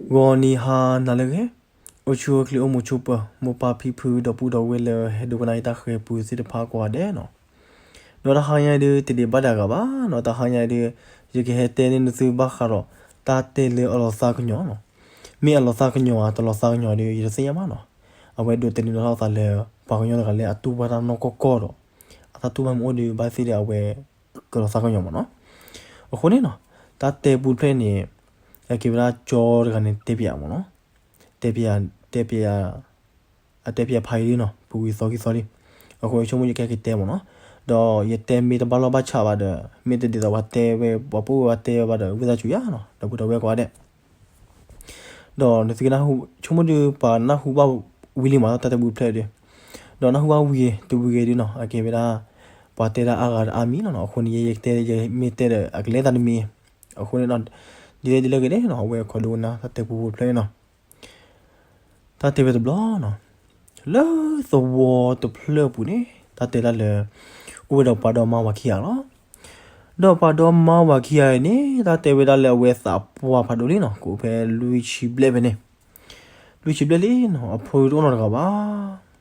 ဂီၤနံၤဟါနၤလၢအဂ့ၤ, အိၣ်ဆူၣ်အိၣ်ချ့အိၣ်မုာ်ဆိးပၢၤ မိၢ်ပၢ်ဖံဖုဒီပုၢ်ဒီဝဲၢ်လၢဟဲဒိကနၣ်အံၤတၢ်ဃၤပူၤသ့ၣ်တဖၣ်ကိးဂၤဒဲးနီၤ, ဒီးတဟါညါအံၤဒုး တဒံးဘၣ်ဒၣ်ဂၤဘၣ်နီၤ, တဟါညါအံၤဒုး ယကဟဲတဲန့ၢ်နသုဘၣ်ဃးဒီး တၢ်တဲလၢအလီၤသးကညီၤနီၤ, မ့ၢ်အလီၤသးကညီၤဧါ တလီၤသးကညီၤဒီး ယတသ့ၣ်ညါဘၣ်နီၤ, အဝဲဒိးတဲန့ၢ်လီၤသးလၢ ပှၤကညီတဂၤလၢအတူၢ်ဘၣ်တၢ်နီၢ်ကီၢ်ကီၢ်ဒီး အတၢ်တူၢ်ဘၣ်မ့ၢ်အိၣ်ဒီး ဘၣ်သ့ၣ်ဒီးအဝဲ ကလီၤသးကညီၤမးနီၤ, အဃိန့ၣ်နီၤ, တၢ်တဲပူတဖျၢၣ်န့ၣ် အကဲဝဲဒၣ်ကၠီတဂၤန့ၣ်တဲပၠးမးနီၤ, တဲပၠး, တဲပၠး, အတဲပၠးဖးအံၤလံနီၤ, ပူၤဝံၤသီခံသီလံ, အဃိဆိကမိၣ်ယကဲက့ၤတဲမးနီၤ, ဒီးယတဲမ့ၢ်တဘၣ်လီၢ်ဘၣ်ဆးဘၣ်ဒီး မ့ၢ်တဒ်သိးပှၤတဲဝဲ ပှၤပူဝဲပှၤတဲဝဲဘၣ်ဒီး ဝံသးစူၤယၤနီၤ ဒီပုၢ်ဒီဝဲၢ်ကိးဂၤဒဲး ဒီးနသုကနၢ်ဟူ ဆိကမိၣ်ဒုး ပှၤနၢ်ဟူဘၣ်ဝံၤလံမး တၢ်တဲပူတဖျၢၣ်ဒုး, ဒီးနၢ်ဟူဘၣ်ဝံၤတဝံၤဂ့ၤဒုးနီၤ အကဲဝဲဒၣ် ပှၤတဲဒၣ်အါဂၤဒီးအါမံၤလီၤနီၤ, အဃိန့ၣ် ယဲယကတဲ ယမ့ၢ်တဲဒီးအကလဲၤသးတမံၤ, အဃိန့ၣ် ဒ်လဲၣ်ဒ်လဲၣ်ဂ့ၤန့ၣ်နီၤ အဝဲခီဒိကနၣ်တၢ်တဲပူဖိတဖျၢၣ်န့ၣ်နီၤ တၢ်တဲဝဲတဘျီနီၤ, လၢသဝီတဖျၢၣ်အပူၤန့ၣ် တၢ်တဲဒၣ်လၢ အိၣ်ဝဲဒီးပှၤဒီမါဝၤခံဂၤလီၤ. ဒီးပှၤဒီမါဝၤခံဂၤအံၤန့ၣ် တၢ်တဲဝဲဒၣ်လၢအဝဲသးပှၢ်ဖးဒိၣ်လံနီၤ, ကအိၣ်ဖဲလွံၢ်ဆံဘျဲၣ်ဖဲန့ၣ်, လွံၢ်ဆံဘျဲၣ်လံနီၤ, အဖိတအိၣ်နီတဂၤဘၣ်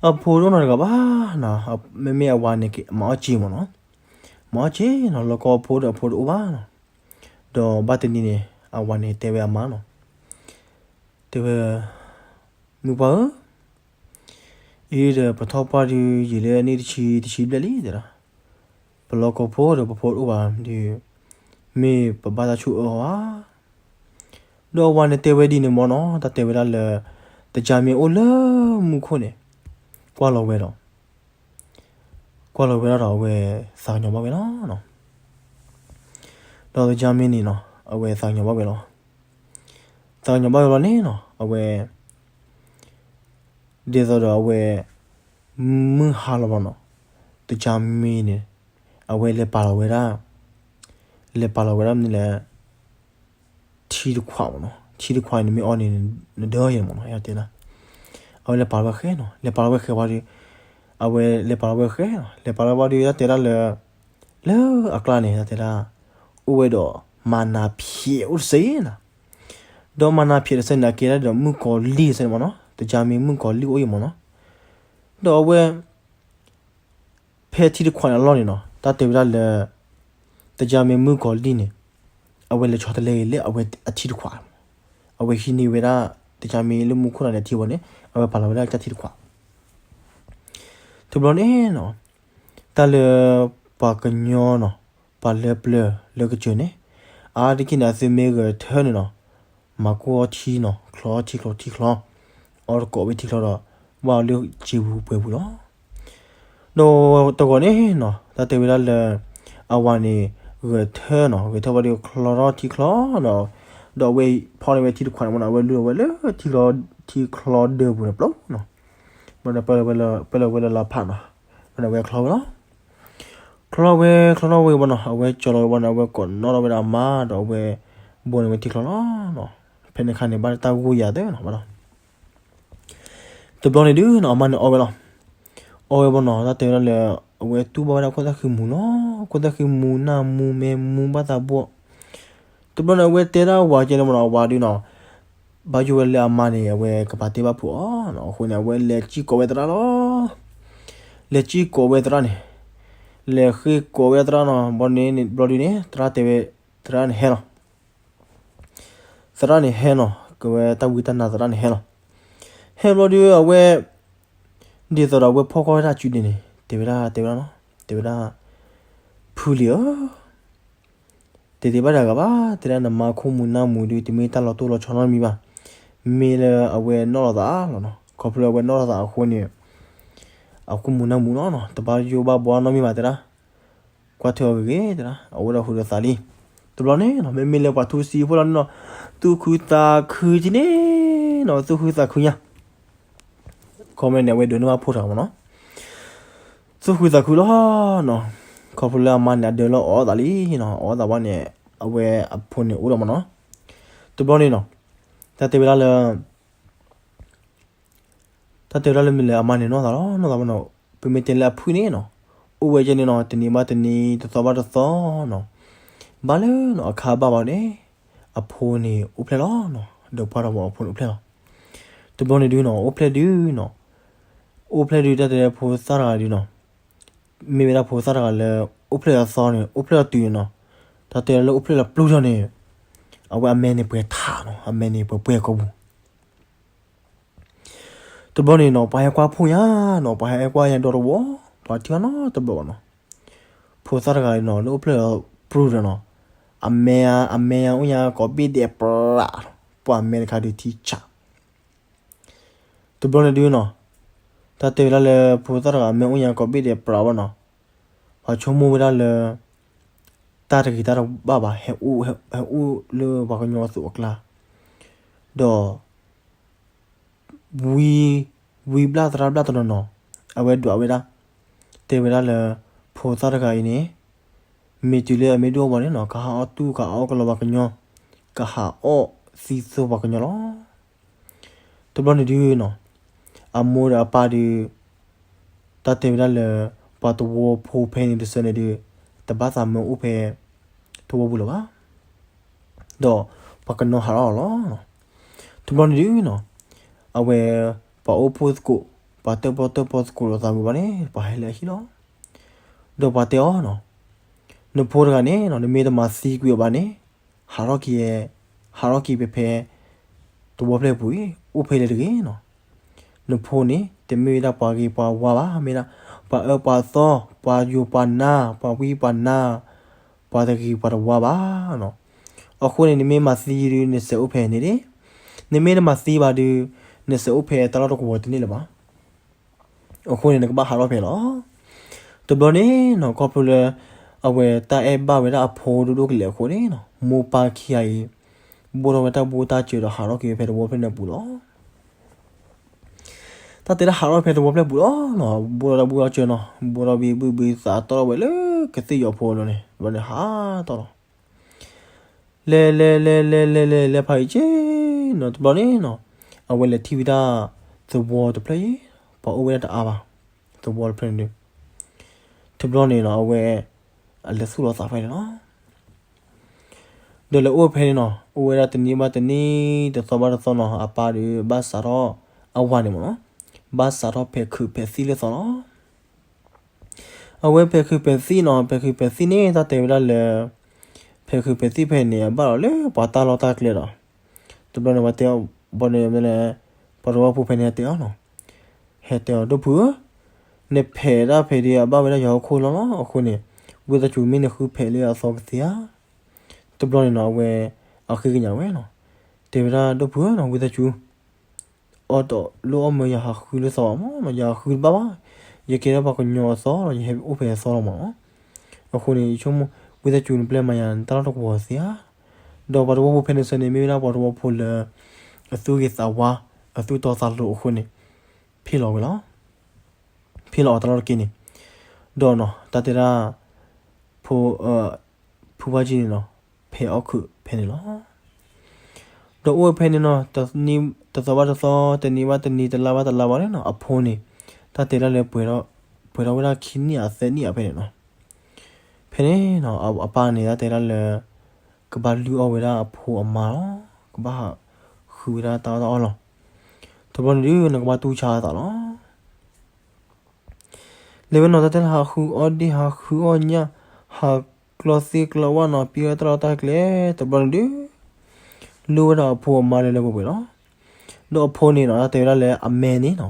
အဖိတအိၣ်နီတဂၤဘၣ်နီၤ, မ့မ့ၢ်အဝၤန့ၣ် မၤအီၣ်စ့မးနီၤ, မၤအီၣ်စ့နီၤ, လီၢ်ကီအဖိဒီးအဖိတအိၣ်ဘၣ်နီၤ, ဒီးဘၣ်တနံၤန့ၣ် အဝၤန့ၣ်တဲဝဲအမါနီၤ, တဲဝဲ မုၢ်ပှၢ်ဧၢ, အံၤဒီးပထီၣ်ပှၢ်ဒုးယံာ်လၢနံၣ်တဆံ တဆံဘျဲၣ်လံတဲဒၣ်, ပလီၢ်ကီဖိဒီးပဖိတအိၣ်ဘၣ်ဒုး, မ့ၢ်ပဘၣ်တၢ်ဆိၣ်အၢအီၤဧါ ဒီးအဝၤန့ၣ်တဲဝဲဒ်န့ၣ်မးနီၤ, တၢ်တဲဝဲဒၣ်လၢ တကၢ်မ့ၢ်အိၣ်လၢမူခိၣ်န့ၣ် ကွၢ်လီၤဝဲဒီး, ကွၢ်လီၤဝဲဒၣ်ဒီးအဝဲသးကညီၤဘၣ်ဝဲလီၤ. ဒီးတကၢ်မ့ၢ်န့ၣ်နီၤ အဝဲသးကညီၤဘၣ်ဝဲလီၤ. သးကညီၤဘၣ်ဝဲလီၤန့ၣ်နီၤ အဝဲ ဒ်သိးဒီးအဝဲ မုၢ်ဟါလီၤဘၣ်နီၤ, တကၢ်မ့ၢ်န့ၣ် အဝဲလဲၤပာ်လီၤဝဲဒၣ်, လဲၤပာ်လီၤဝဲဒၣ်မနုၤလဲၣ် ထံတခွးမးနီၤ, ထံတခွးန့ၣ်မ့ၢ်အီၣ်န့ၣ် နဒၢယဲမးနီၤ တဲဒၣ်, အဝဲလဲၤပာ်လီၤဝဲဃဲနီၤ, လဲၤပာ်လီၤဝဲဃဲဝံၤဒီး အဝဲလဲၤပာ်လီၤဝဲဃဲနီၤ, လဲၤပာ်လီၤဝဲဒီး တၢ်တဲဒၣ်လၢ လၢအကျါန့ၣ် တၢ်တဲဒၣ် အိၣ်ဝဲဒီး မၤနၤဖျဲးအိၣ်တစဲးနီၤ, ဒီးမၤနၤဖျဲးတစဲးန့ၣ် အကဲဒၣ်ဒီးမုၣ်ကီၤလံၢ်တစဲးန့ၣ်မးနီၤ, တကၢ်မ့ၢ်မုၣ်ကီၤလံၢ်အိၣ်အံၤမးနီၤ, ဒီးအဝဲ ဖဲထံတခွးန့ၣ်အလီၢ်န့ၣ်နီၤ တၢ်တဲဝဲဒၣ်လၢ တကၢ်မ့ၢ်မုၣ်ကီၤလံၢ်န့ၣ် အဝဲလဲၤဆီတလဲဂ့ၤလၢအဝဲအထံတခွး, အဝဲဟံးန့ၢ်ဝဲဒၣ် တကၢ်မ့ၢ်လၢမူခိၣ်တဂၤန့ၣ်အထံဝဲန့ၣ် အဝဲပာ်လီၤဝဲဒၣ်တၢ်ထံတခွး တဘျီန့ၣ်နီၤ တၢ်လၢ ပှၤကညီနီၤ ပှၤလၢပျၢၤလၢကစၢၢ်န့ၣ် အါတက့ၢ်န့ၣ် အသုမ့ၢ်ဂဲၤထၢန့ၣ်နီၤ မၤကိၢ်အီထံနီၤ ချီထံချီထံချီ အီတကိးဝဲထံချီဒီး ဘၣ်အီၤလၢစံာ်ပူၤပှဲၤပူၤလီၤ. ဒီးတဂီၤန့ၣ်နီၤ တၢ်တဲဝဲဒၣ်လၢ အဝၤန့ၣ် ဂဲၤထၢနီၤ ဂဲၤထၢဝဲဒီးချီထီၣ်ထံချီနီၤ ဒီးအဝဲဖီၣ်န့ၢ်ဝဲထံတခွးန့ၣ်မးနီၤ အဝဲလူၤဝဲလၢထံချီ ထံချီဒၢပူၤန့ၣ်ပျီနီၤ ဘၣ်ဒီးပၢၢ်လီၤဝဲလၢလါဖးနီၤ ဘၣ်ဒီးအဝဲချီဝဲလီၤ ချီထီၣ်ဝဲ ချီထီၣ်ဝဲဘၣ်နီၤ အဝဲကၠီလီၤဝဲဘၣ်န့ၣ် အဝဲကိးနီၣ်ထီၣ်ဝဲဒၣ်အမါဒီးအဝဲ ဘိန့ၢ်ဝဲထံချီလီၤ. ဖဲန့ၣ်အခါန့ၣ် ဘၣ်တၢ်ဂိၢ်ယၤသၢနီၤဘၣ်ဒီး တဘျီန့ၣ်ဒုးနီၤ အမါန့ၣ်အီဝဲလီၤ. အီဝဲဘၣ်နီၤ တၢ်တဲဝဲဒၣ်လၢ အဝဲတူၢ်ဘၣ်ဝဲဒၣ်ခိၣ်သၣ်ဃံမူၤလီၤ. ခိၣ်သၣ်ဃံမူၤ နၢ်မူၤ မဲာ်မူၤ ဘၣ်သးဘှီၣ် တဘျီန့ၣ် အဝဲတဲဒၣ်ဝၤကဲန့ၣ်မးနီၤ အဝၤဒုးနီၤ ဘၣ်ယိၣ်ဝဲလၢအမါန့ၣ် အဝဲကပာ်တ့ၢ်ဘၣ်ဖုးအီၤနီၤ အဃိန့ၣ် အဝဲလဲၤစံၣ်ကိးဝဲသရၣ်လီၤ. လဲၤစံၣ်ကိးဝဲသရၣ်န့ၣ် လဲၤဃ့ကိးဝဲသရၣ်နီၤ ဘျီန့ၣ် ဘျီဒုးန့ၣ် သရၣ်တဲဝဲ သရၣ်န့ၣ်ဟဲလီၤ. သရၣ်န့ၣ်ဟဲနီၤ ကဝဲတၢ်ဝံတၢ်နါသရၣ်န့ၣ်ဟဲလီၤ. ဟဲဘျီဒုး အဝဲ ဒ်သိးဒီးအဝဲဖီၣ်ဃီၣ်ဝဲဒၣ်စုဒ့န့ၣ် တဲဝဲဒၣ် တဲဝဲဒၣ်နီၤ တဲဝဲဒၣ် ဖုလံၤဧၢ တဒံးဘၣ်တဂၤဘၣ် တဲဒၣ်နမါခိၣ်မူၤနၢ်မူၤဒုး တမ့ၢ်တၢ်လီၤတိၢ်လီၤဆီနီတမံၤဘၣ်. မ့ၢ်လၢအဝဲနီၣ်လီၤသးလီၤနီၤ ခီဖျိလၢအဝဲနီၣ်လီၤသးအဃိန့ၣ် အခိၣ်မူၤနၢ်မူၤလီၤနီၤ တဘၣ်ယိၣ်ဘၣ်ဘှီနီတမံၤဘၣ်တဲဒၣ် ကွၢ်ထွဲအီၤဂ့ၤဂ့ၤတဲဒၣ် အဝဲဒီးဟူးဒီးသးလံ. တဘျီန့ၣ်နီၤ မ့မ့ၢ်လၢပှၤထူစံအဖိလီၤန့ၣ်နီၤ သူၣ်ခုသးခုကန့ၣ်နီၤ သူၣ်ခုသးခုညါ ခီမ့ၢ်န့ၣ် အဝဲဒိးန့ၢ်ဘၣ်ဖိတဂၤမးနီၤ သူၣ်ခုသးခုလီၤနီၤ ခီဖျိလၢအမါန့ၣ် အဒၢလီၤအီၣ်သးလံနီၤ အီၣ်သးဘၣ်န့ၣ် အဝဲအဖိန့ၣ်အိၣ်ဒီးမးနီၤ တဘျီန့ၣ်နီၤ တၢ်တဲဝဲဒၣ်လၢ တၢ်တဲဝဲဒၣ်လၢမ့ၢ်လၢအမါန့ၣ်နီၢ်သးလီၤ နီၢ်သးဘၣ်နီၤ ပမ့ၢ်တဲလၢအဖုၣ်န့ၣ်နီၤ အိၣ်ဝဲကဲန့ၣ်နီၤ တနံၤဘၣ်တနံၤ တသီဘၣ်တသီနီၤ ဘၣ်လၢနီၤ အခါဘၣ်ဘၣ်န့ၣ် အဖိန့ၣ်အိၣ်ဖျဲၣ်လီၤနီၤ, ဒီးပှၢ်ထီၣ်ဝဲအဖိန့ၣ်အိၣ်ဖျဲၣ်လီၤ. တဘျီန့ၣ်ဒုနီၤ အိၣ်ဖျဲၣ်ဒုနီၤ, အိၣ်ဖျဲၣ်ဒုတၢ်တဲဖိသၣ်တဂၤဒုနီၤ, မ့ၢ်ဝဲဒၣ်ဖိသၣ်တဂၤလၢ အိၣ်ဖျဲၣ်အသီန့ၣ် အိၣ်ဖျဲၣ်အတုၤန့ၣ်နီၤ, တၢ်တဲလၢအိၣ်ဖျဲၣ်လီၤပျူၢ်ထီၣ်န့ၣ်, အဝဲအမဲန့ၣ်ပှဲၤထးနီၤ, အမဲန့ၣ်ပှဲၤပှဲၤကိာ်ပူၤ တဘျီန့ၣ်နီၤ ပှၤဟဲကွၢ်ဖှိၣ်ညါနီၤ, ပှၤဟဲကွၢ်ညါဒီတဝီ, ပှၤထံၣ်ဘၣ်နီတဘျီဘၣ်နီၤ, ဖိသၣ်တဂၤနီၤ လၢအိၣ်ဖျဲၣ်လီၤပျူၢ်ဒီးနီၤ, အမဲ, အမဲအိၣ်ညါကိးဘ့ၣ်ဒဲးပြး, ပှၤမဲတခါဒုးထံဆး တဘျီန့ၣ်ဒုနီၤ, တၢ်တဲဝဲဒၣ်လၢဖိသၣ်တဂၤအမဲအိၣ်ညါကိးဘ့ၣ်ဒဲးပြးဘၣ်နီၤ, ပှၤဆိကမိၣ်ဝဲဒၣ်လၢ တၢ်တဂ့ၤတၢ်တဘၣ်ဘၣ် ဟဲအိၣ်, ဟဲအိၣ်လၢပှၤကညီအသိးအကျါ, ဒီး ဝံ, ဝံဘျၣ်သရၣ်ဘျၣ်တနီၤနီၤ, အဝဲဒွးဝဲဒၣ်, တဲဝဲဒၣ်လၢ ဖိသၣ်တဂၤအံၤန့ၣ် မ့ၢ်တုၤလၢအမ့ၢ်ဒိၣ်ဘၣ်န့ၣ်နီၤ ကဟးအီၣ်တူၢ် ကဟးအီၣ်ကလီၤပှၤကညီ, ကဟးအီၣ်သံသိပှၤကညီလီၤ. တဘျီန့ၣ်ဒုနီၤ, အမိၢ်ဒီးအပၢ်ဒုး တၢ်တဲဝဲဒၣ်လၢ ပှၤသဝီဖိဖဲန့ၣ်တစၢန့ၣ်ဒုး တဘၣ်သးမၢအိၣ်ဖဲ သဝီပူၤလၢၤဘၣ်, ဒီးပှၤကညီဟးထီၣ်အီၤလီၤ. တဘျီန့ၣ်ဒုနီၤ, အဝဲ ပှၤအိၣ်ဖှိၣ်သကိး, ပှၤတၢၣ်ပီၣ်တၢၣ်ပီသကိးလိာ်သးဝံၤဘၣ်န့ၣ် ပှၤဟဲလၢအဟံၣ်လီၤ. ဒီးပှၤတဲအီၤနီၤ, နဖိတဂၤန့ၣ်နီၤ နမ့ၢ်တမၤသံကွံာ်အီၤဘၣ်န့ၣ်, ဟးထီၣ်က့ၤ, ဟးထီၣ်က့ၤဖဲဖဲ သဝီဖျၢၣ်ပူၤအံၤ အိၣ်ဖဲလဲၣ်တဂ့ၤနီၤ. နဖိန့ၣ် တမ့ၢ်ဝဲဒၣ်ပှၤဂ့ၤပှၤဝါဘၣ်, မ့ၢ်ဒၣ်ပှၤအၢပှၤသီ, ပှၤယိၤပှၤနါ, ပှၤဝံပှၤနါ, ပှၤတဂ့ၤပှၤတဝါဘၣ်နီၤ. အဃိန့ၣ် နမ့ၢ်မၤသံဒုး နစဲးအိၣ်ဖဲန့ၣ်ဒၣ်, နမ့ၢ်တမၤသံဘၣ်ဒုး နစဲးအိၣ်ဖဲတၢ်လီၢ်တကဝီၤတန့ၢ်လၢၤဘၣ်. အဃိန့ၣ် နကဘၣ်ဟးထီၣ်ဖဲလီၤ. တဘျီန့ၣ်နီၤ ခီဖျိလၢ အဝဲတၢ်အဲၣ်ဘၣ်ဝဲဒၣ်အဖိဒိၣ်ဒိၣ်ကလဲာ်အဃိန့ၣ်နီၤ မိၢ်ပၢ်ခံဂၤအံၤ ဘိၣ်ထီၣ်ဝဲတၢ်ဘူၣ်တၢ်စၢၤဒီးဟးထီၣ်က့ၤဖဲသဝီဖျၢၣ်န့ၣ်ပူၤလီၤ. တၢ်တဲဒၣ်ဟးထီၣ်ဖဲသဝီဖျၢၣ်ပူၤလီၤနီၤ, ဘိၣ်ထီၣ်တၢ်ဘူၣ်တၢ်စၢၤနီၤ, ဘိၣ်ထီၣ်ဘံဘူၣ်ဘံသးတီၣ်ထီၣ်ဝဲလၢကသ့ၣ်ယီၤဖိလီၤန့ၣ်, တဘျီန့ၣ်ဟးတီၢ်လီၤ. လဲၤလဲၤလဲၤလဲၤလဲၤလဲၤလဲၤဖးအံၤက့နီၤ, တဘျီန့ၣ်နီၤ အဝဲလဲၤထံၣ်ဝဲဒၣ်သဝီတဖျၢၣ်အံၤ, ပှၤအိၣ်ဝဲဒၣ်တအါဘၣ်, သဝီတဖျၢၣ်န့ၣ်ဒုး, တဘျီန့ၣ်နီၤ အဝဲ အလဲၤသူၣ်လီၤသးဖဲန့ၣ်လီၤ. ဒီးလဲၤအိၣ်ဖဲန့ၣ်နီၤ အိၣ်ဝဲဒၣ်တနံၤဘၣ်တနံၤ တသီဘၣ်တသီနီၤ အပၢ်ဒီးဘၣ်စးထီၣ် အဝၤန့ၣ်မ့ၢ်နီၤ, ဘၣ်စးထီၣ်ဖဲးခုးဖဲးသံၣ်လၢသီလီၤ. အဝဲဖဲးခုးဖဲးသံၣ်နီၤ, ဖဲးခုးဖဲးသံၣ်န့ၣ် တၢ်တဲဝဲဒၣ်လၢ ဖဲးခုးဖဲးသံၣ်ဖဲန့ၣ် အဘၣ်လီၤလၢပှၤတၢ်လီၢ်တၢ်ကျဲဒီး, တဘျီန့ၣ် ပှၤတဲအီၤဘၣ်န့ၣ်မ့ၢ်လဲၣ်, ပှၤသဝီဖိဖဲန့ၣ်ဟဲတဲအီၤနီၤ, ဟဲတဲအီၤ ဒိၣ်ဖုဧၢ, နဖဲးဒၣ်ဖဲးဒုး အဘၣ်ဝဲဒၣ်ယွၤဟီၣ်ခိၣ်လီၤလီၤ, အဃိန့ၣ် ဝံသးစူၤမ့ၢ်နဃုဖဲးလၢအသီကသ့ဧါ. တဘျီန့ၣ်နီၤ အဝဲ အဃ့ကညးဝဲနီၤ, တဲဝဲဒၣ် ဒိၣ်ဖုဧၢနီၤ ဝံသးစူၤ အီၣ်တလိၣ်အီၣ်မၢယၤဟးဃုလၢသီဘၣ်မ့ၢ်နီၤ, ယၤဃုတဘၣ်ဘၣ်, ယကဲထီၣ်ပှၤကညီအသီလီၤ, ယဟဲအိၣ်ဖဲအသီလီၤမ့ၢ်နီၤ. အဃိန့ၣ် ယဆိကမိၣ် ဝံသးစူၤနပျဲမၤယၤ နတၢ်လီၢ်တကဝီၤသ့ဧါ. ဒီးပှၤသဝီဖိဖဲန့ၣ်ဆၢန့ၣ် မ့ၢ်ဝဲဒၣ်ပှၤသဝီဖိလၢ အသူၣ်ဂ့ၤသးဝါ, အသူၣ်တီသးလိၤအဃိန့ၣ် ဖ့ၣ်လီၤဝဲလီၤ. ဖ့ၣ်လီၤအီၤတၢ်လီၢ်တက့ၢ်န့ၣ်, ဒီးနီၤ တၢ်တဲဒၣ် ဖိ ဖုဘၣ်ကံန့ၣ်နီၤ ဖဲးအီၣ်ခုးဖဲန့ၣ်လီၤ. ဒီးအိၣ်ဝဲဖဲန့ၣ်နီၤ တသီဘၣ်တသီ, တနံၤဘၣ်တနံၤ, တလါဘၣ်တလါဘၣ်န့ၣ်နီၤ အဖိန့ၣ် တၢ်တဲဒၣ်လၢ ပှဲၤထီၣ်ဝဲဒၣ်ခံနံၣ်အသၢနံၣ်အဖဲန့ၣ်နီၤ, ဖဲန့ၣ်နီၤ အပၢ်န့ၣ် တၢ်တဲဒၣ်လၢ ကဘၣ်လုၢ်အီၣ်ဝဲဒၣ်အဖိအမါလီၤ, ကဘၣ်ဃုဝဲဒၣ်တၢ်အီၣ်တၢ်အီလီၤ. တဘျီန့ၣ်ဒုး နကဘၣ်တူၢ်ဆါအသးလီၤ. လဲၤဝဲနီၤ တၢ်တဲလၢဟးဃုအီၣ်ဒ့ၣ် ဟးဃုအီၣ်ညၣ်, ဟးကျီသ့ၣ်ကျီဝၣ်နီၤ ပံဝဲတၢ်လီၢ်တၢ်ကျဲ, တဘျီန့ၣ်ဒုး လုၢ်ဝဲဒၣ်အဖိအမါလၢလၢပှဲၤပှဲၤလီၤ. ဒီးအဖိန့ၣ်နီၤ တၢ်တဲဝဲဒၣ်လၢအမဲန့ၣ်နီၤ,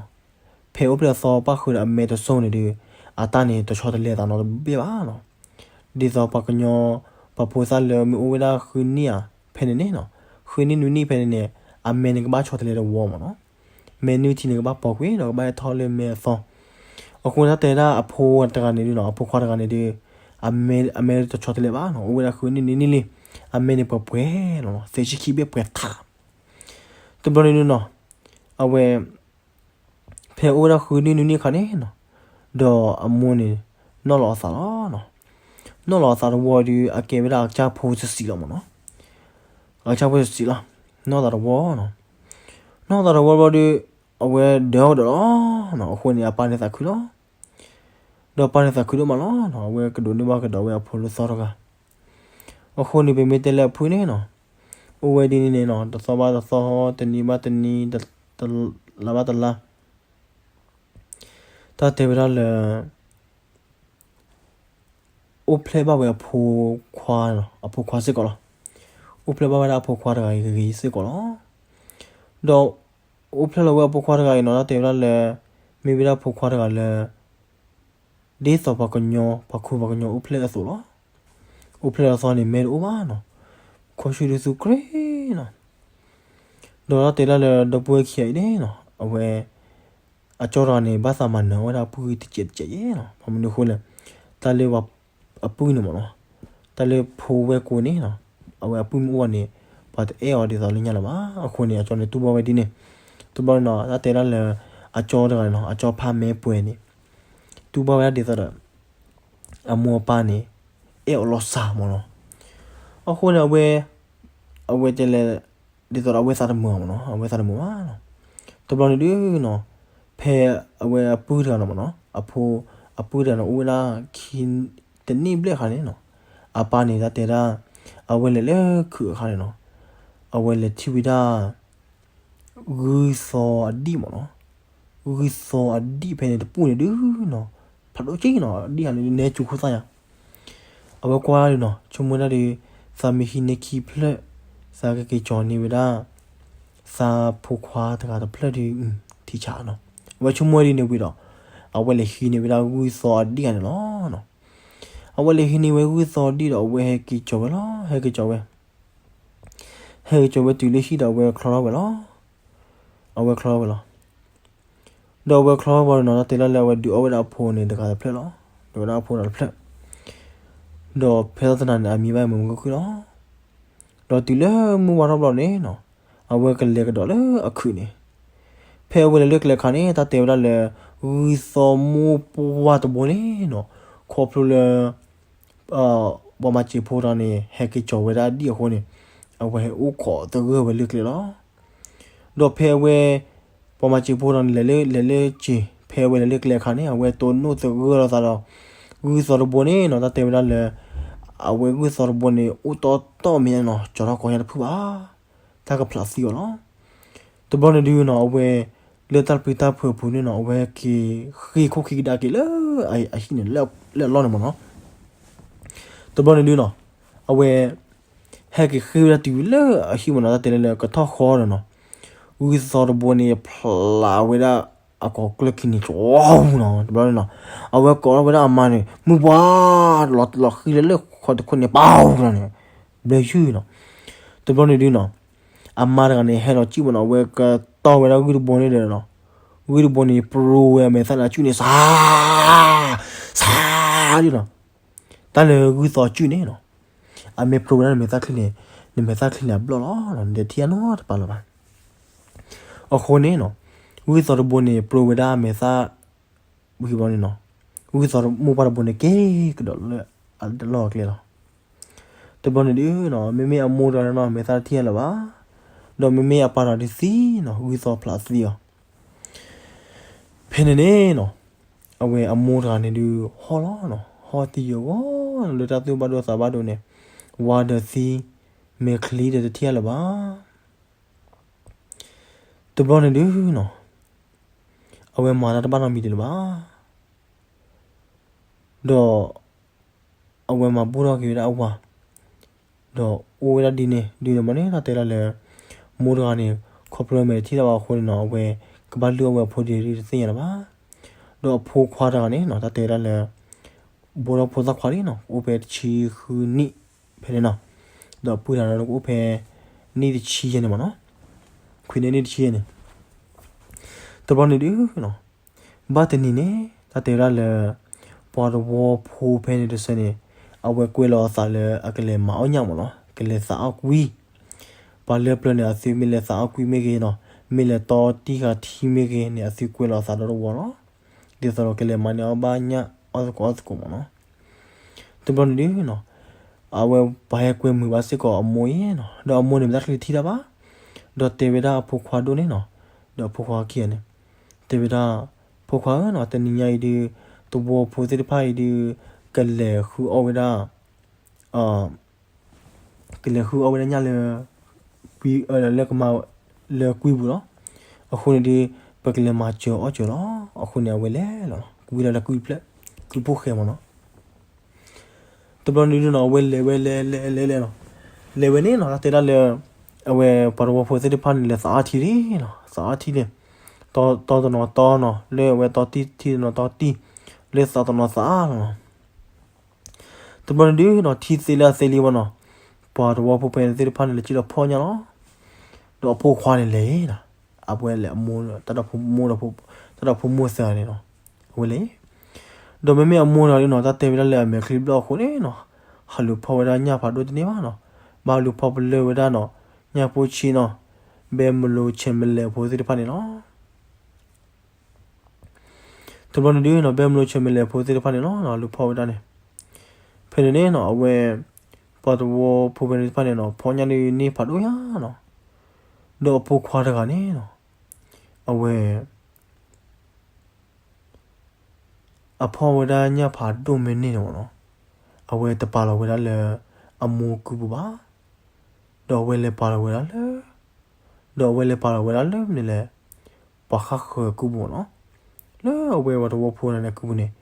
ဖဲအိၣ်ဖျဲၣ်အသီပၣ်ဃုာ်ဒီးအမဲတစိၢ်န့ၣ်ဒုး အတၢ်န့ၣ် တဆီတလဲအသးနီတဘ့ၣ်ဘၣ်နီၤ. ဒ်သိးပှၤကညီ ပှၤဖိသၣ်လၢမ့ၢ်အိၣ်ဝဲဒၣ်ဃုနံၣ်ဧါ ဖဲန့ၣ်န့ၣ်နီၤ, ဃုနံၣ်နွံနံၣ်ဖဲန့ၣ်န့ၣ် အမဲန့ၣ်ကဘၣ်ဆီတလဲတဝီမ့ၢ်နီၤ, မဲနုၢ်ထံန့ၣ်ကဘၣ်ပိာ်ကွံာ်ဒီးကဘၣ်ဟဲထီၣ်လၢမဲအသီ. အဃိန့ၣ် တၢ်တဲဒၣ်အဖိတဂၤန့ၣ်ဒုးနီၤ, အဖိခွါတဂၤန့ၣ်ဒုး အမဲတဆီတလဲဘၣ်နီၤ, အိၣ်ဝဲဒၣ်ဃုနံၣ်နွံနံၣ်လံ, အမဲန့ၣ်ပှဲၤပှဲၤလီၤနီၤ, သၢဆံခံဘ့ၣ်ပှဲၤထး. တဘျီန့ၣ်ဒုးနီၤ အဝဲ ဖဲအိၣ်ဝဲဒၣ်ဃုနံၣ်နွံနံၣ်အခါန့ၣ်နီၤ, ဒီးအမိၢ်န့ၣ် နီၢ်လီၤအသးလီၤနီၤ. နီၢ်လီၤအသးတဝီဒုး အကဲဝဲဒၣ်အကစၢ်ဖိတဆံးလီၤမ့ၢ်နီၤ, အကစၢ်ဖိတဆံးလီၤ, နီၢ်သးတဝီနီၤ. နီၢ်သးတဝီဘျီဒုး အဝဲဒၢးအီၣ်ကဒီးလီၤနီၤ, အဃိန့ၣ် အပၢ်န့ၣ်သးခုလီၤ. ဒီးပၢ်န့ၣ်သးခုဒိၣ်မးလီၤနီၤ, အဝဲကဒိးန့ၢ်ဘၣ်ကဒီးဝဲအဖိလၢသီတဂၤ. အဃိန့ၣ် ပမ့ၢ်တဲလၢအဖုန့ၣ်နီၤ, အိၣ်ဝဲဒ်န့ၣ်န့ၣ်နီၤ, တသီဘၣ်တသီ, တနံၤဘၣ်တနံၤ, တလါဘၣ်တလါ, တၢ်တဲဝဲဒၣ်လၢ အိၣ်ဖျဲၣ်ဘၣ်ဝဲအဖိခွါ, အဖိခွါစ့ၢ်ကီးလီၤ. အိၣ်ဖျဲၣ်ဘၣ်ဝဲဒၣ်အဖိခွါတဂၤအံၤဂ့ၤဂ့ၤစ့ၢ်ကီးလီၤ. ဒီးအိၣ်ဖျဲၣ်လီၤဝဲအဖိခွါတဂၤအံၤနီၤ, တၢ်တဲဝဲဒၣ်လၢ မ့ၢ်ဝဲဒၣ်ဖိခွါတဂၤလၢ ဒ်သိးပှၤကညီ, ပှၤခူပှၤကညီအိၣ်ဖျဲၣ်အသိးလီၤ. အိၣ်ဖျဲၣ်လီၤသီန့ၣ် မဲတအိၣ်ဘၣ်နီၤ, ခီၣ်ဆူၣ်ဒုးသူကြ့နီၤ. ဒီးတၢ်တဲဒၣ်လၢဒီပုၢ်ဝဲၢ်ခံဂၤအံၤန့ၣ်နီၤ, အဝဲ အကၠီတဂၤန့ၣ် ဘၣ်သးမၤနၢၤဝဲဒၣ်အပုၢ်တစဲးတစဲးယဲနီၤ. ဘၣ်မနုၤအဃိလဲၣ်, တၢ်လၢအပုၢ်န့ၣ်မ့ၢ်နီၤ, တၢ်လၢဖိဝဲၢ်ကိန့ၣ်နီၤ, အဝဲအပုၢ်မ့ၢ်အိၣ်ဘၣ်န့ၣ် ပှၤတအဲၣ်အီၤဒ်သိးလၢညါလၢၤဘၣ်. အဃိန့ၣ် အကၠီန့ၣ်တူၢ်ဘၣ်ဝဲဒ်န့ၣ်. တဘျီန့ၣ်နီၤ, တၢ်တဲဒၣ်လၢ အကၠီတဂၤန့ၣ်နီၤ, အကၠီဖးမဲပှဲၤန့ၣ် တူၢ်ဘၣ်ဝဲဒၣ်ဒ်သိးဒီး အမိၢ်အပၢ်န့ၣ် အဲၣ်အီၤလီၤစၢ်မ့ၢ်နီၤ. အဃိန့ၣ် အဝဲ အဝဲတဲလဲၣ် ဒ်သိးဒီးအဝဲသးတမုာ်မ့ၢ်နီၤ, အဝဲသးတမုာ်ဘၣ်နီၤ. တဘျီန့ၣ်ဒုးနီၤ, ဖဲအဝဲအပုၢ်တဂၤန့ၣ်မ့ၢ်နီၤ, အဖိ အပုၢ်တဂၤန့ၣ် အိၣ်ဝဲဒၣ်ခံ တနံၣ်ဘျဲၣ်အခါန့ၣ်နီၤ, အပၢ်န့ၣ် တၢ်တဲဒၣ် အဝဲလဲၤလၢခုးအခါန့ၣ်နီၤ, အဝဲလဲၤထံၣ်ဝဲဒၣ် ဂုၢ်သီအဒံၣ်မ့ၢ်နီၤ. ဂုၢ်သီအဒံၣ်ဖဲန့ၣ်တပူၤန့ၣ်ဒုးနီၤ, ဖးဒိၣ်က့နီၤ, အဒံၣ်ဟးန့ၣ် နဲကၠူၤခိၣ်သၣ်ယါ. အဝဲကွၢ်ဒုးနီၤ, ဆိကမိၣ်ဒၣ်ဒီး သးမ့ၢ်ဟံးန့ၢ်ခံဖျၢၣ်, သးကက့ၤကၠီၤန့ၢ်ဝဲဒၣ် သးဖိခွါတဂၤတဖျၢၣ်ဒီး ထံဆးနီၤ. အဝဲဆိကမိၣ်ဒ်န့ၣ်ဝံၤဒီး အဝဲလဲၤဟံးန့ၢ်ဝဲဒၣ်ဂုၢ်သီအဒံၣ်ဂၤန့ၣ်လီၤ. အဝဲလဲၤဟံးန့ၢ်ဝဲဂုၢ်သီအဒံၣ်ဒီး အဝဲဟဲက့ၤကၠီၤဝဲလီၤ. ဟဲက့ၤကၠီၤဝဲ ဟဲက့ၤကၠီၤဝဲတုၤလၢဟံၣ်ဒီး အဝဲချီထီၣ်ဝဲလီၤ. အဝဲချီထီၣ်ဝဲလီၤ. ဒီးအဝဲချီထီၣ်ဝဲလီၤနီၤ, တၢ်တဲဒၣ်လၢအဝဲဒုးအီၣ်ဝဲဒၣ်အဖိန့ၣ်တဂၤတဖျၢၣ်လီၤ. ဒုးဝဲဒၣ်အဖိတဂၤတဖျၢၣ်, ဒီးဖဲသီတနၤန့ၣ် အမံၤဘၣ်မုာ်မုာ်ခုၣ်ခုၣ်လီၤ. ဒီးတုၤလၢမုၢ်ဝါထီၣ်ဘျီန့ၣ်နီၤ, အဝဲကလဲၤကဒီးလၢအခုးန့ၣ်, ဖဲအဝဲလဲၤလၢကျဲအခါန့ၣ် တၢ်တဲဝဲဒၣ်လၢ ဂုၢ်သီမိၢ်ပှၢ်တဘိန့ၣ်နီၤ, ခီဖျိလၢ ပှၤမၤစၢၤဖိတဂၤန့ၣ် ဟဲက့ၤကၠီၤဝဲဒၣ်အဒံၣ်အဃိန့ၣ်, အဝဲဟဲအိၣ်ခိးသဂၢၢ်ဝဲလၢကျဲလီၤ. ဒီးဖဲအဝဲ ပှၤမၤစၢၤဖိတဂၤန့ၣ် လဲၤလၢ လဲၤလၢစ့ၤ, ဖဲအဝဲလဲၤလၢကျဲအခါန့ၣ် အဝဲတိၢ်နီၣ်သဂၢၢ်လိာ်သးဒီး ဂုၢ်သီတဘိန့ၣ်နီၤ, တၢ်တဲဝဲဒၣ်လၢ အဝဲဂုၢ်သီတဘိန့ၣ် အိၣ်တီတီမဲာ်ညါနီၤ, ကၠီၤထီၣ်ကီၢ်ညါတဖုဘၣ်, တၢ်ကဖျးသံအီၤလီၤ. တဘျီန့ၣ်ဒုးနီၤ, အဝဲ လၢတၢ်ပျံၤတၢ်ဖုးအပူၤန့ၣ်နီၤ, အဝဲက့ၤဃ့ၢ်ခိၣ်ခံကဒါက့ၤလၢအဟံၣ်န့ၣ် လၢအလီၢ်န့ၣ်မ့ၢ်နီၤ. တဘျီန့ၣ်ဒုးနီၤ, အဝဲ ဟဲက့ၤဃ့ၢ်ဝဲဒၣ်တုၤလၢအဟံၣ်မ့ၢ်နီၤ, တၢ်တဲလၢလၢကထီၣ်ဃီဒီးနီၤ, ဂုၢ်သီတဘိန့ၣ် ဖျးဝဲဒၣ်အကိာ်ကျၢၢ်ခံန့ၣ် ကၠီနီၤ. တဘျီန့ၣ်နီၤ, အဝဲကိးထီၣ်ဝဲဒၣ်အမါန့ၣ် မုၢ်ပှၢ် လီၤဃံၤလၢလၢဃီတခိၣ်န့ၣ် ပှၤကၠီန့ၣ် ဘျၢယုၢ်နီၤ. တဘျီန့ၣ်ဒုးနီၤ, အမါတဂၤန့ၣ် ဟဲလီၤစံၣ်မ့ၢ်နီၤ, အဝဲကတီၢ်ဝဲဒၣ်ဂုၢ်တဘိန့ၣ်ဒီးနီၤ, ဂုၢ်တဘိန့ၣ် ပြိဝဲအမဲာ်သၣ်လၢအစုၣ်န့ၣ် စး စးဒ်နီၤ. တၢ်လၢဂုၢ်သီစုၣ်န့ၣ်နီၤ, အမ့ၢ်ပြိဝဲဒၣ်နမဲာ်သၣ်ချံန့ၣ်, နမဲာ်သၣ်ချံန့ၣ်အဘျီၣ်လီၤ, နတထံၣ်အနီတပၤလၢၤဘၣ်. အဃိန့ၣ်နီၤ, ဂုၢ်သီတဘိန့ၣ် ပြိဝဲဒၣ်အမဲာ်သၣ် ဝံၤဘျီန့ၣ်နီၤ, ဂုၢ်သီမိၢ်ပှၢ်တဘိန့ၣ် က့ၤကဒီးလၢအလီၢ်အကျဲလီၤ. တဘျီန့ၣ်ဒုးနီၤ, မ့မ့ၢ်အမိၢ်တဂၤန့ၣ်နီၤ, မဲာ်သၣ်တထံၣ်လၢၤဘၣ်, ဒီးမ့မ့ၢ်အပၢ်တဂၤဒုးသံနီၤ, ဂုၢ်သီဖျးသံအီၤ. ဖဲန့ၣ်န့ၣ်နီၤ, အဝဲအမိၢ်တဂၤန့ၣ်ဒုးဟီၣ်လီၤနီၤ, ဟီၣ်သံယိာ်ဂီၢ်နီၤ, လၢတၢ်သူၣ်ဘၣ်ဒိသးဘၣ်ဒိန့ၣ်, ဝါဒီးသံ, မဲာ်ချံဒီးတထံၣ်လၢၤဘၣ်. တဘျီန့ၣ်ဒုးနီၤ, အဝဲမၤတၢ်တဘၣ်နီတမံၤဒံးလၢၤဘၣ်. ဒီး အဝဲမၤဘူၣ်ထီၣ်က့ၤဝဲဒၣ်အဝၤ, ဒီးအိၣ်ဝဲဒၣ်ဒ်န့ၣ်ဒုးန့ၣ်မ့ၢ်န့ၣ်, တၢ်တဲဒၣ်လၢ မိၢ်တဂၤန့ၣ် ခီဖျိမဲာ်တထံၣ်တၢ်ဘၣ်အဃိန့ၣ်နီၤ, အဝဲကဘၣ်လုၢ်အီၣ်ဝဲအဖိဒ်လဲၣ်တသ့ၣ်ညါလၢၤဘၣ်. ဒီးအဖိခွါတဂၤန့ၣ်နီၤ, တၢ်တဲဒၣ်လၢ ဘိထီၣ်ဖိသၣ်ခွါလံနီၤ, ကအိၣ်ဖဲတဆံဃုနံၣ်ဖဲန့ၣ်နီၤ, ဒီးပုၢ်တဂၤန့ၣ်ကအိၣ်ဖဲ နံၣ်တဆံယဲၢ်န့ၣ်မ့ၢ်နီၤ, ခွံန့ၣ်နံၣ်တဆံယဲၢ်န့ၣ်. တဘျီန့ၣ်ဒုးနီၤ, ဘၣ်တနံၤန့ၣ် တၢ်တဲဝဲဒၣ်လၢ ပှၤတဝီဖိဖဲန့ၣ်တဆၢန့ၣ် အဝဲကွဲးလီၤအသးလၢအကလဲၤမၤအီၣ်ညၣ်မ့ၢ်နီၤ, ကလဲၤသးအီၣ်ကွံ, ပှၤလၢပျၢၤန့ၣ် အသုမ့ၢ်လဲၤသးအီၣ်ကွံမ့ၢ်ဂ့ၤနီၤ, မ့ၢ်လဲၤတီတံၢ်ဃာ်ထံမ့ၢ်ဂ့ၤန့ၣ် အသုကွဲးလီၤအသးဒီတဝီလီၤ. ဒ်သိးဒီးကလဲၤမၤန့ၢ်အီၣ်ဘၣ်ညၣ်အီၣ်သကိးအီၣ်သကိးမ့ၢ်နီၤ. တဘျီန့ၣ်ဒုးနီၤ, အဝဲပှၤဟဲကွဲမုာ်ဘၣ်စ့ၢ်ကီးအမိၢ်အံၤနီၤ, ဒီးအမိၢ်န့ၣ် မ့ၢ်တၢ်ချံတထံၣ်တၢ်ဘၣ်, ဒီးတဲဝဲဒၣ်အဖိခွါဒိၣ်န့ၣ်နီၤ, ဒီးအဖိခွါခံဂၤန့ၣ် တဲဝဲဒၣ်, ဖိခွါဧၢနီၤ, တနံၤညါအံၤဒုး သဝီဖိသ့ၣ်တဖၣ်အံၤဒုး ကလဲၤဃုအီၣ်ဝဲဒၣ် ကလဲၤဃုအီၣ်ဝဲဒၣ်ညၣ်လၢ လၢကမၤလၢကွံပူၤလီၤ. အဃိန့ၣ်ဒီး ပကလဲၤမၤစၢၤအီၣ်စၢၤလီၤ. အဃိန့ၣ် အဝဲလဲၤလီၤ ကွံလီၤလၢကွံဖျၢၣ် ကွံဖိၣ်ဃဲမ့ၢ်နီၤ. တဘျီန့ၣ်ဒုးနီၤ အဝဲလဲၤဝဲလဲၤလဲၤလဲၤလဲၤနီၤ, လဲၤဝဲန့ၣ်နီၤ တၢ်တဲဒၣ်လၢ အဝဲပှၤသဝီဖိသ့ၣ်တဖၣ်န့ၣ် လဲၤသးအါထံန့ၣ်နီၤ, သးအါထံန့ၣ် တီတနီၤတီနီၤ လၢအဝဲတီတံၢ် ထံတနီၤတီတံၢ် လၢသးတနီၤသးလီၤနီၤ. တဘျီန့ၣ်ဒုးနီၤ ထံသ့လၢအသ့လံဝဲနီၤ, ပှၤသဝီဖိဖဲန့ၣ်သ့ၣ်တဖၣ်န့ၣ် လဲၤစံၣ်လီၤဖီၣ်ညၣ်လီၤ. ဒီးအဖိခွါန့ၣ်လဲၤနီၤ, အဝဲလဲၤအမိၢ် တၢ်ဒီးဖိမိၢ်ဒီး တၢ်ဒီးဖိမိၢ်သၢဂၤန့ၣ်နီၤ, အဝဲလဲၤ ဒီးမ့မ့ၢ်အမိၢ်န့ၣ်နီၤ တၢ်တဲဝဲဒၣ်လၢအမဲာ်ချံဘျီၣ်အဃိန့ၣ်နီၤ, ဟးလူၤဖီၣ်ဝဲဒၣ်ညၣ်ဖးဒိၣ်တန့ၢ်ဘၣ်နီၤ, ဘၣ်လူၤဖီၣ်ပလၢၢ်ဝဲဒၣ်နီၤ, ညၣ်ဖိဆံးနီၤ, ဘဲမလိၤဆဲးမလဲးဖိသ့ၣ်တဖၣ်န့ၣ်လီၤ. တဘျီန့ၣ်ဒုးနီၤ ဘဲမလိၤဆဲးမလဲးဖိသ့ၣ်တဖၣ်န့ၣ်လီၤ လူၤဖီၣ်ဝဲဒၣ်န့ၣ်, ဖဲန့ၣ်န့ၣ်နီၤ အဝဲ ပှၤသဝီဖိဖဲန့ၣ်တဖၣ်န့ၣ်နီၤ ဖီၣ်ညၣ်ဒုးန့ၢ်ဖးဒိၣ်ညါနီၤ, ဒီးအဖိခွါတဂၤန့ၣ်နီၤ အဝဲ အဖီၣ်ဝဲဒၣ်ညၣ်ဖးဒိၣ်မ့ၢ်န့ၢ်န့ၣ်မ့ၢ်နီၤ, အဝဲတပာ်လီၤဝဲဒၣ်လၢအမိၢ်ကုပူၤဘၣ်, ဒီးအဝဲလဲၤပာ်လီၤဝဲဒၣ်လၢ ဒီးအဝဲလဲၤပာ်လီၤဝဲဒၣ်လၢမနုၤလဲၣ်, ပှၤဃၣ်ဃၢၤကုပူၤမ့ၢ်နီၤ, လၢအဝဲပှၤသဝီဖိန့ၣ်ကုပူၤန့ၣ်,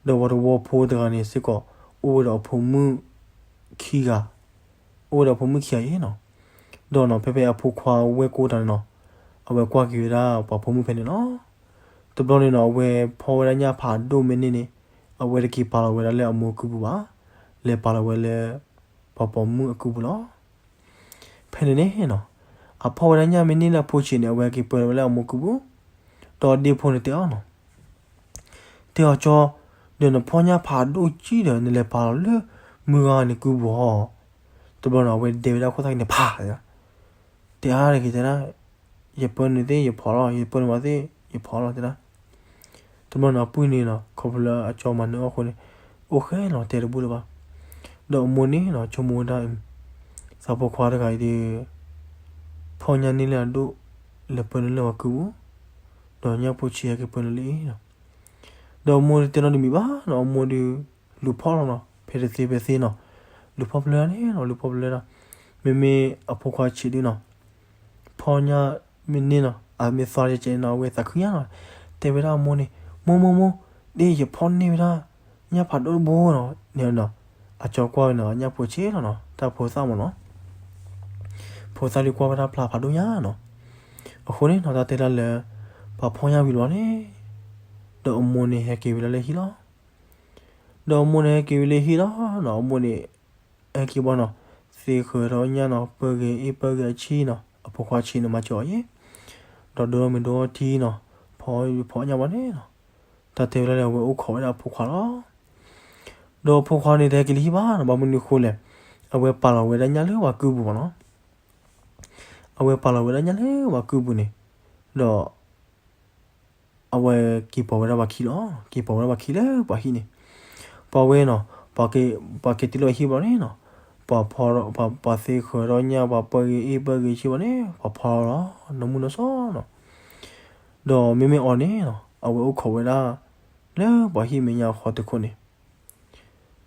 ဒီးပှၤသဝီဖိတဂၤန့ၣ်စ့ၢ်ကီး အိၣ်ဝဲဒီးအဖိမုၣ်ခံဂၤ, အိၣ်ဝဲဒီးအဖိမုၣ်ခံဂၤအံၤနီၤ, ဒီးနီၤ ဖဲဖဲအဖိခွါဝဲၢ်ကိတၢ်န့ၣ်နီၤ, အဝဲကွၢ်က့ၤဝဲဒၣ်ပှၤဖိမုၣ်ဖဲန့ၣ်လီၤ. တဘျီန့ၣ်နီၤ အဝဲဖီၣ်ဝဲဒၣ်ညၣ်ဖးဒိၣ်မ့ၢ်န့ၢ်န့ၣ်, အဝဲတက့ၤပာ်လီၤဝဲဒၣ်လၢအမိၢ်ကုပူၤဘၣ်, လဲၤပာ်လီၤဝဲလၢ ပှၤပိာ်မုၣ်အကုပူၤလီၤ. ဖဲန့ၣ်န့ၣ်နီၤ, အဖီၣ်ဝဲဒၣ်ညၣ်မ့ၢ်န့ၢ်လၢအဖိဆံးန့ၣ် အဝဲက့ၤပၢလီၤဝဲလၢအမိၢ်ကုပူၤ, ဒီးဒ့ဖိန့ၣ်တဲအီၤနီၤ, တဲအီၤကၠီ, ဒီးနဖီၣ်ညၣ်ဖးဒိၣ်ကံဒီး နလဲၤပာ်လီၤလၢမုၢ်ဂၤန့ၣ်ကုပူၤဟီ, တဘျီန့ၣ် အဝဲဒဲဝဲဒၣ်ခိၣ်သၣ်ခံန့ၣ်ဖး, တဲအါတဂ့ၤတဲဒၣ်, ယပၢနုာ်သ့ၣ်ယဖီၣ်လီၤ, ယပၢနုာ်ဘၣ်သ့ၣ်ယဖီၣ်လီၤတဲဒၣ်. တဘျီန့ၣ် အပုၢ်န့ၣ်နီၤ ခီဖျိလၢအကၠီမၤနၢၤအီၤအဃိန့ၣ်, အိၣ်ဃဲလီၤတဲတဘူၣ်လၢၤဘၣ်. ဒီးအမိၢ်န့ၣ်နီၤ ဆိကမိၣ်ဝဲဒၣ်, သးဖိခွါတဂၤအံၤဒီး ဖီၣ်ညၣ်န့ၢ်လၢအဒိၣ်, လဲၤပၢနုာ်လၢပှၤကုပူၤ, ဒီးညၣ်ဖိဆံးဟဲက့ၤပၢနုာ်လၢအံၤနီၤ. ဒီးအမိၢ်တတဲနီတမံၤဘၣ်နီၤ, အမိၢ်ဒီး လူၤဖီၣ်လီၤနီၤ, ဖဲတသ့ဖဲသ့နီၤ, လူၤဖီၣ်ပျဲၢ်န့ၣ်နီၤ, လူၤဖီၣ်ပျဲၢ်ဒၣ်, မ့မ့ၢ်အဖိခွါဆံးဒုနီၤ ဖီၣ်ညၣ်မ့ၢ်န့ၢ်နီၤ, အမ့ၢ်သီကဲကဲန့ၣ်နီၤ အဝဲသးခုညါနီၤ, တဲဝဲဒၣ်အမိၢ်န့ၣ်, မိၢ်မိၢ်မိၢ်, ဒ်ယဖီၣ်န့ၢ်ဝဲဒၣ် ညၣ်ဖးဒိၣ်တဘိနီၤ, န့ၣ်နီၤ, အကၠီကွၢ်ဝဲနီၤ ညၣ်ဖိဆံးလီၤနီၤ, တၢ်ဖိသၣ်မ့ၢ်နီၤ, ဖိသၣ်ဒုးကွၢ်ဝဲဒၣ်ဖျါဖးဒိၣ်ညါနီၤ. အဃိန့ၣ်နီၤ တၢ်တဲဒၣ်လၢ ပှၤဖီၣ်ညၣ်ဝံၤလီၤန့ၣ်, ဒီးအမိၢ်န့ၣ်ဟဲက့ၤဝဲဒၣ်လၢဟံၣ်လီၤ. ဒီးအမိၢ်န့ၣ်ဟဲက့ၤဝံၤလၢဟံၣ်လီၤနီၤ, အမိၢ်န့ၣ် ဟဲက့ၤဘၣ်နီၤ, သ့ဃၢၤထီၣ်ညၣ်နီၤ, ပၢဂ့ၤအ့ၣ်ပၢဂ့ၤအဆံၣ်နီၤ, အဖိခွါဆံးန့ၣ်မၤစၢၤအီၤယဲ, ဒီးဒိၣ်ထီၣ်မ့ၤဒိၣ်ထီၣ်ထံနီၤ, ဖီၣ်ဖီၣ်ညၣ်ဘၣ်န့ၣ်နီၤ, တၢ်တဲဝဲဒၣ်လၢအဝဲအိၣ်ခိးဝဲဒၣ်အဖိခွါလီၤ. ဒီးအဖိခွါန့ၣ်တဟဲက့ၤလၢဟံၣ်ဘၣ်နီၤ, ဘၣ်မနုၤအဃိလဲၣ်, အဝဲပာ်လီၤဝဲဒၣ်ညၣ်လၢပှၤကုပူၤမ့ၢ်နီၤ, အဝဲပာ်လီၤဝဲဒၣ်ညၣ်လၢပှၤကုပူၤန့ၣ်, ဒီး အဝဲက့ၤပိာ်ဝဲဒၣ်ပှၤခံလီၤ, က့ၤပိာ်ဝဲဒၣ်ပှၤခံလၢပှၤဟံၣ်န့ၣ်, ပှၤဝဲနီၤ, ပှၤက့ၤတုၤလၢဟံၣ်ဘျီန့ၣ်နီၤ, ပှၤဖီၣ်, ပှၤသ့ဃၢၤထီၣ်ညၣ်, ပှၤပၢဂ့ၤအ့ၣ်ပၢဂ့ၤဆံၣ်ဘျီန့ၣ် ပှၤဖီၣ်လီၤနီၤ, နီၢ်မုၢ်နီၢ်စီနီၤ, ဒီးမ့မ့ၢ်အီၤန့ၣ်နီၤ, အဝဲအိၣ်ခိးဝဲဒၣ် လၢပှၤဟံၣ်မဲာ်ညါဃီတခိၣ်န့ၣ်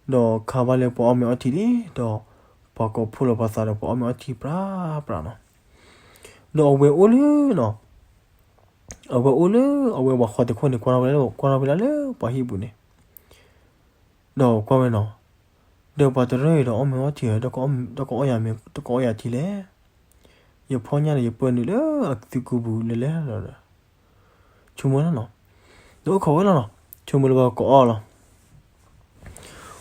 ဒီးခါဘၣ်လၢပှၤအီၣ်မ့ၤအီထံလံ, ဒီးပှၤကိးဖှိၣ်လီၤပှၤသးဒီးပှၤအီၣ်မ့ၤအီထံပြးပြးနီၤ, ဒီးအဝဲအိၣ်လၢနီၤ, အဝဲအိၣ်လၢအဝဲပှၤဃီတခိၣ်န့ၣ် ကွၢ်ထီၣ်ဝဲလၢ ကွၢ်ထီၣ်ဝဲဒၣ်လၢပှၤဟံၣ်ပူၤန့ၣ်, ဒီးကွၢ်ဝဲနီၤ, ဒီးပှၤတရၢအံၤဒီးအီၣ်မ့ၤအီထံဧါ, ဒီးကအီၣ်ယၤမ့ၤ ဒီးကအီၣ်ယၤထံလဲၣ်, ယဖီၣ်ညၣ်န့ၣ် ယပၢနုာ်လၢအသုကုပူၤလဲၣ်လဲၣ်လီၤ, ဆိကမိၣ်လီၤနီၤ, ဒီးအိၣ်ခိးဝဲလီၤနီၤ, ဆိကမိၣ်လၢပှၤကအီၣ်လီၤ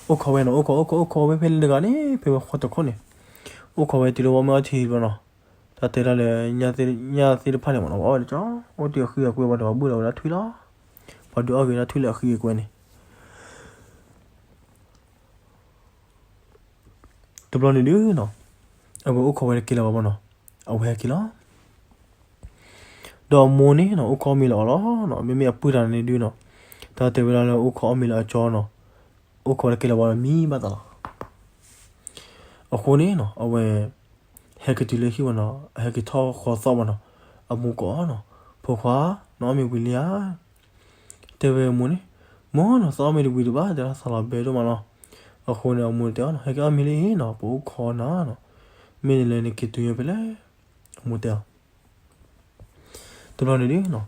အိၣ်ခိးဝဲနီၤ, အိၣ်ခိး အိၣ်ခိး အိၣ်ခိးဝဲဖဲန့ၣ်တဂၤန့ၣ် ဖဲဝဲဃီတခိၣ်န့ၣ်, အိၣ်ခိးဝဲတုၤလၢပှၤအီၣ်မ့ၤအီထံဘျီနီၤ, တၢ်တဲဒၣ်လၢ ညၣ်သ့ၣ်တဖၣ်န့ၣ်မ့ၢ်နီၤ ပှၤအီၣ်ဝဲတကီ, အိၣ်တုၤအဃံအကွဲပှၤဒီးပှၤဘူၣ်လီၤဝဲဒၣ်ထွံၣ်လီၤ, ပှၤဒုးအီၣ်က့ၤဝဲဒၣ်ထွံၣ်လၢအဃံအကွဲန့ၣ် တဘျီန့ၣ်ဒုးနီၤ, အဝဲအိၣ်ခိးဝဲတကဲလၢၤဘၣ်မ့ၢ်နီၤ, အဝဲဟဲက့ၤလီၤ, ဒီးအမိၢ်န့ၣ်နီၤ အိၣ်ခိးအီၣ်မ့ၤလၢအီၤလီၤနီၤ, မ့မ့ၢ်အပုၢ်တဂၤန့ၣ်ဒုးနီၤ, တၢ်တဲဝဲဒၣ်လၢအိၣ်ခိးအီၣ်မ့ၤလၢအကၠီနီၤ, အိၣ်ခိးဝဲတကဲလၢၤဘၣ်လၢမံဘၣ်သးလီၤ. အဃိန့ၣ်နီၤ အဝဲ ဟဲက့ၤတုၤလၢဟံၣ်ဘၣ်နီၤ, အဟဲက့ၤထီၣ်ဃီသီၣ်ဘၣ်နီၤ, အမိၢ်ကိးအီၤနီၤ, ဖိခွါ, နအီၣ်မ့ၤဝံၤလံဧါ, တဲဝဲအမိၢ်န့ၣ်, မိၢ်နီၤ သးအီၣ်မ့ၤတဝံၤဒံးဘၣ်, တဲဒၣ်သးလီၤဘဲဒိၣ်မးလီၤ. အဃိန့ၣ် အမိၢ်န့ၣ်တဲအီၤနီၤ, ဟဲက့ၤအီၣ်မ့ၤလံနီၤ, ပအိၣ်ခိးနၤနီၤ, မ့ၢ်န့ၣ်လဲၣ်နက့ၤတုၤညါဖဲလဲၣ်. အမိၢ်တဲအီၤ. တဘျီန့ၣ်ဒုးနီၤ,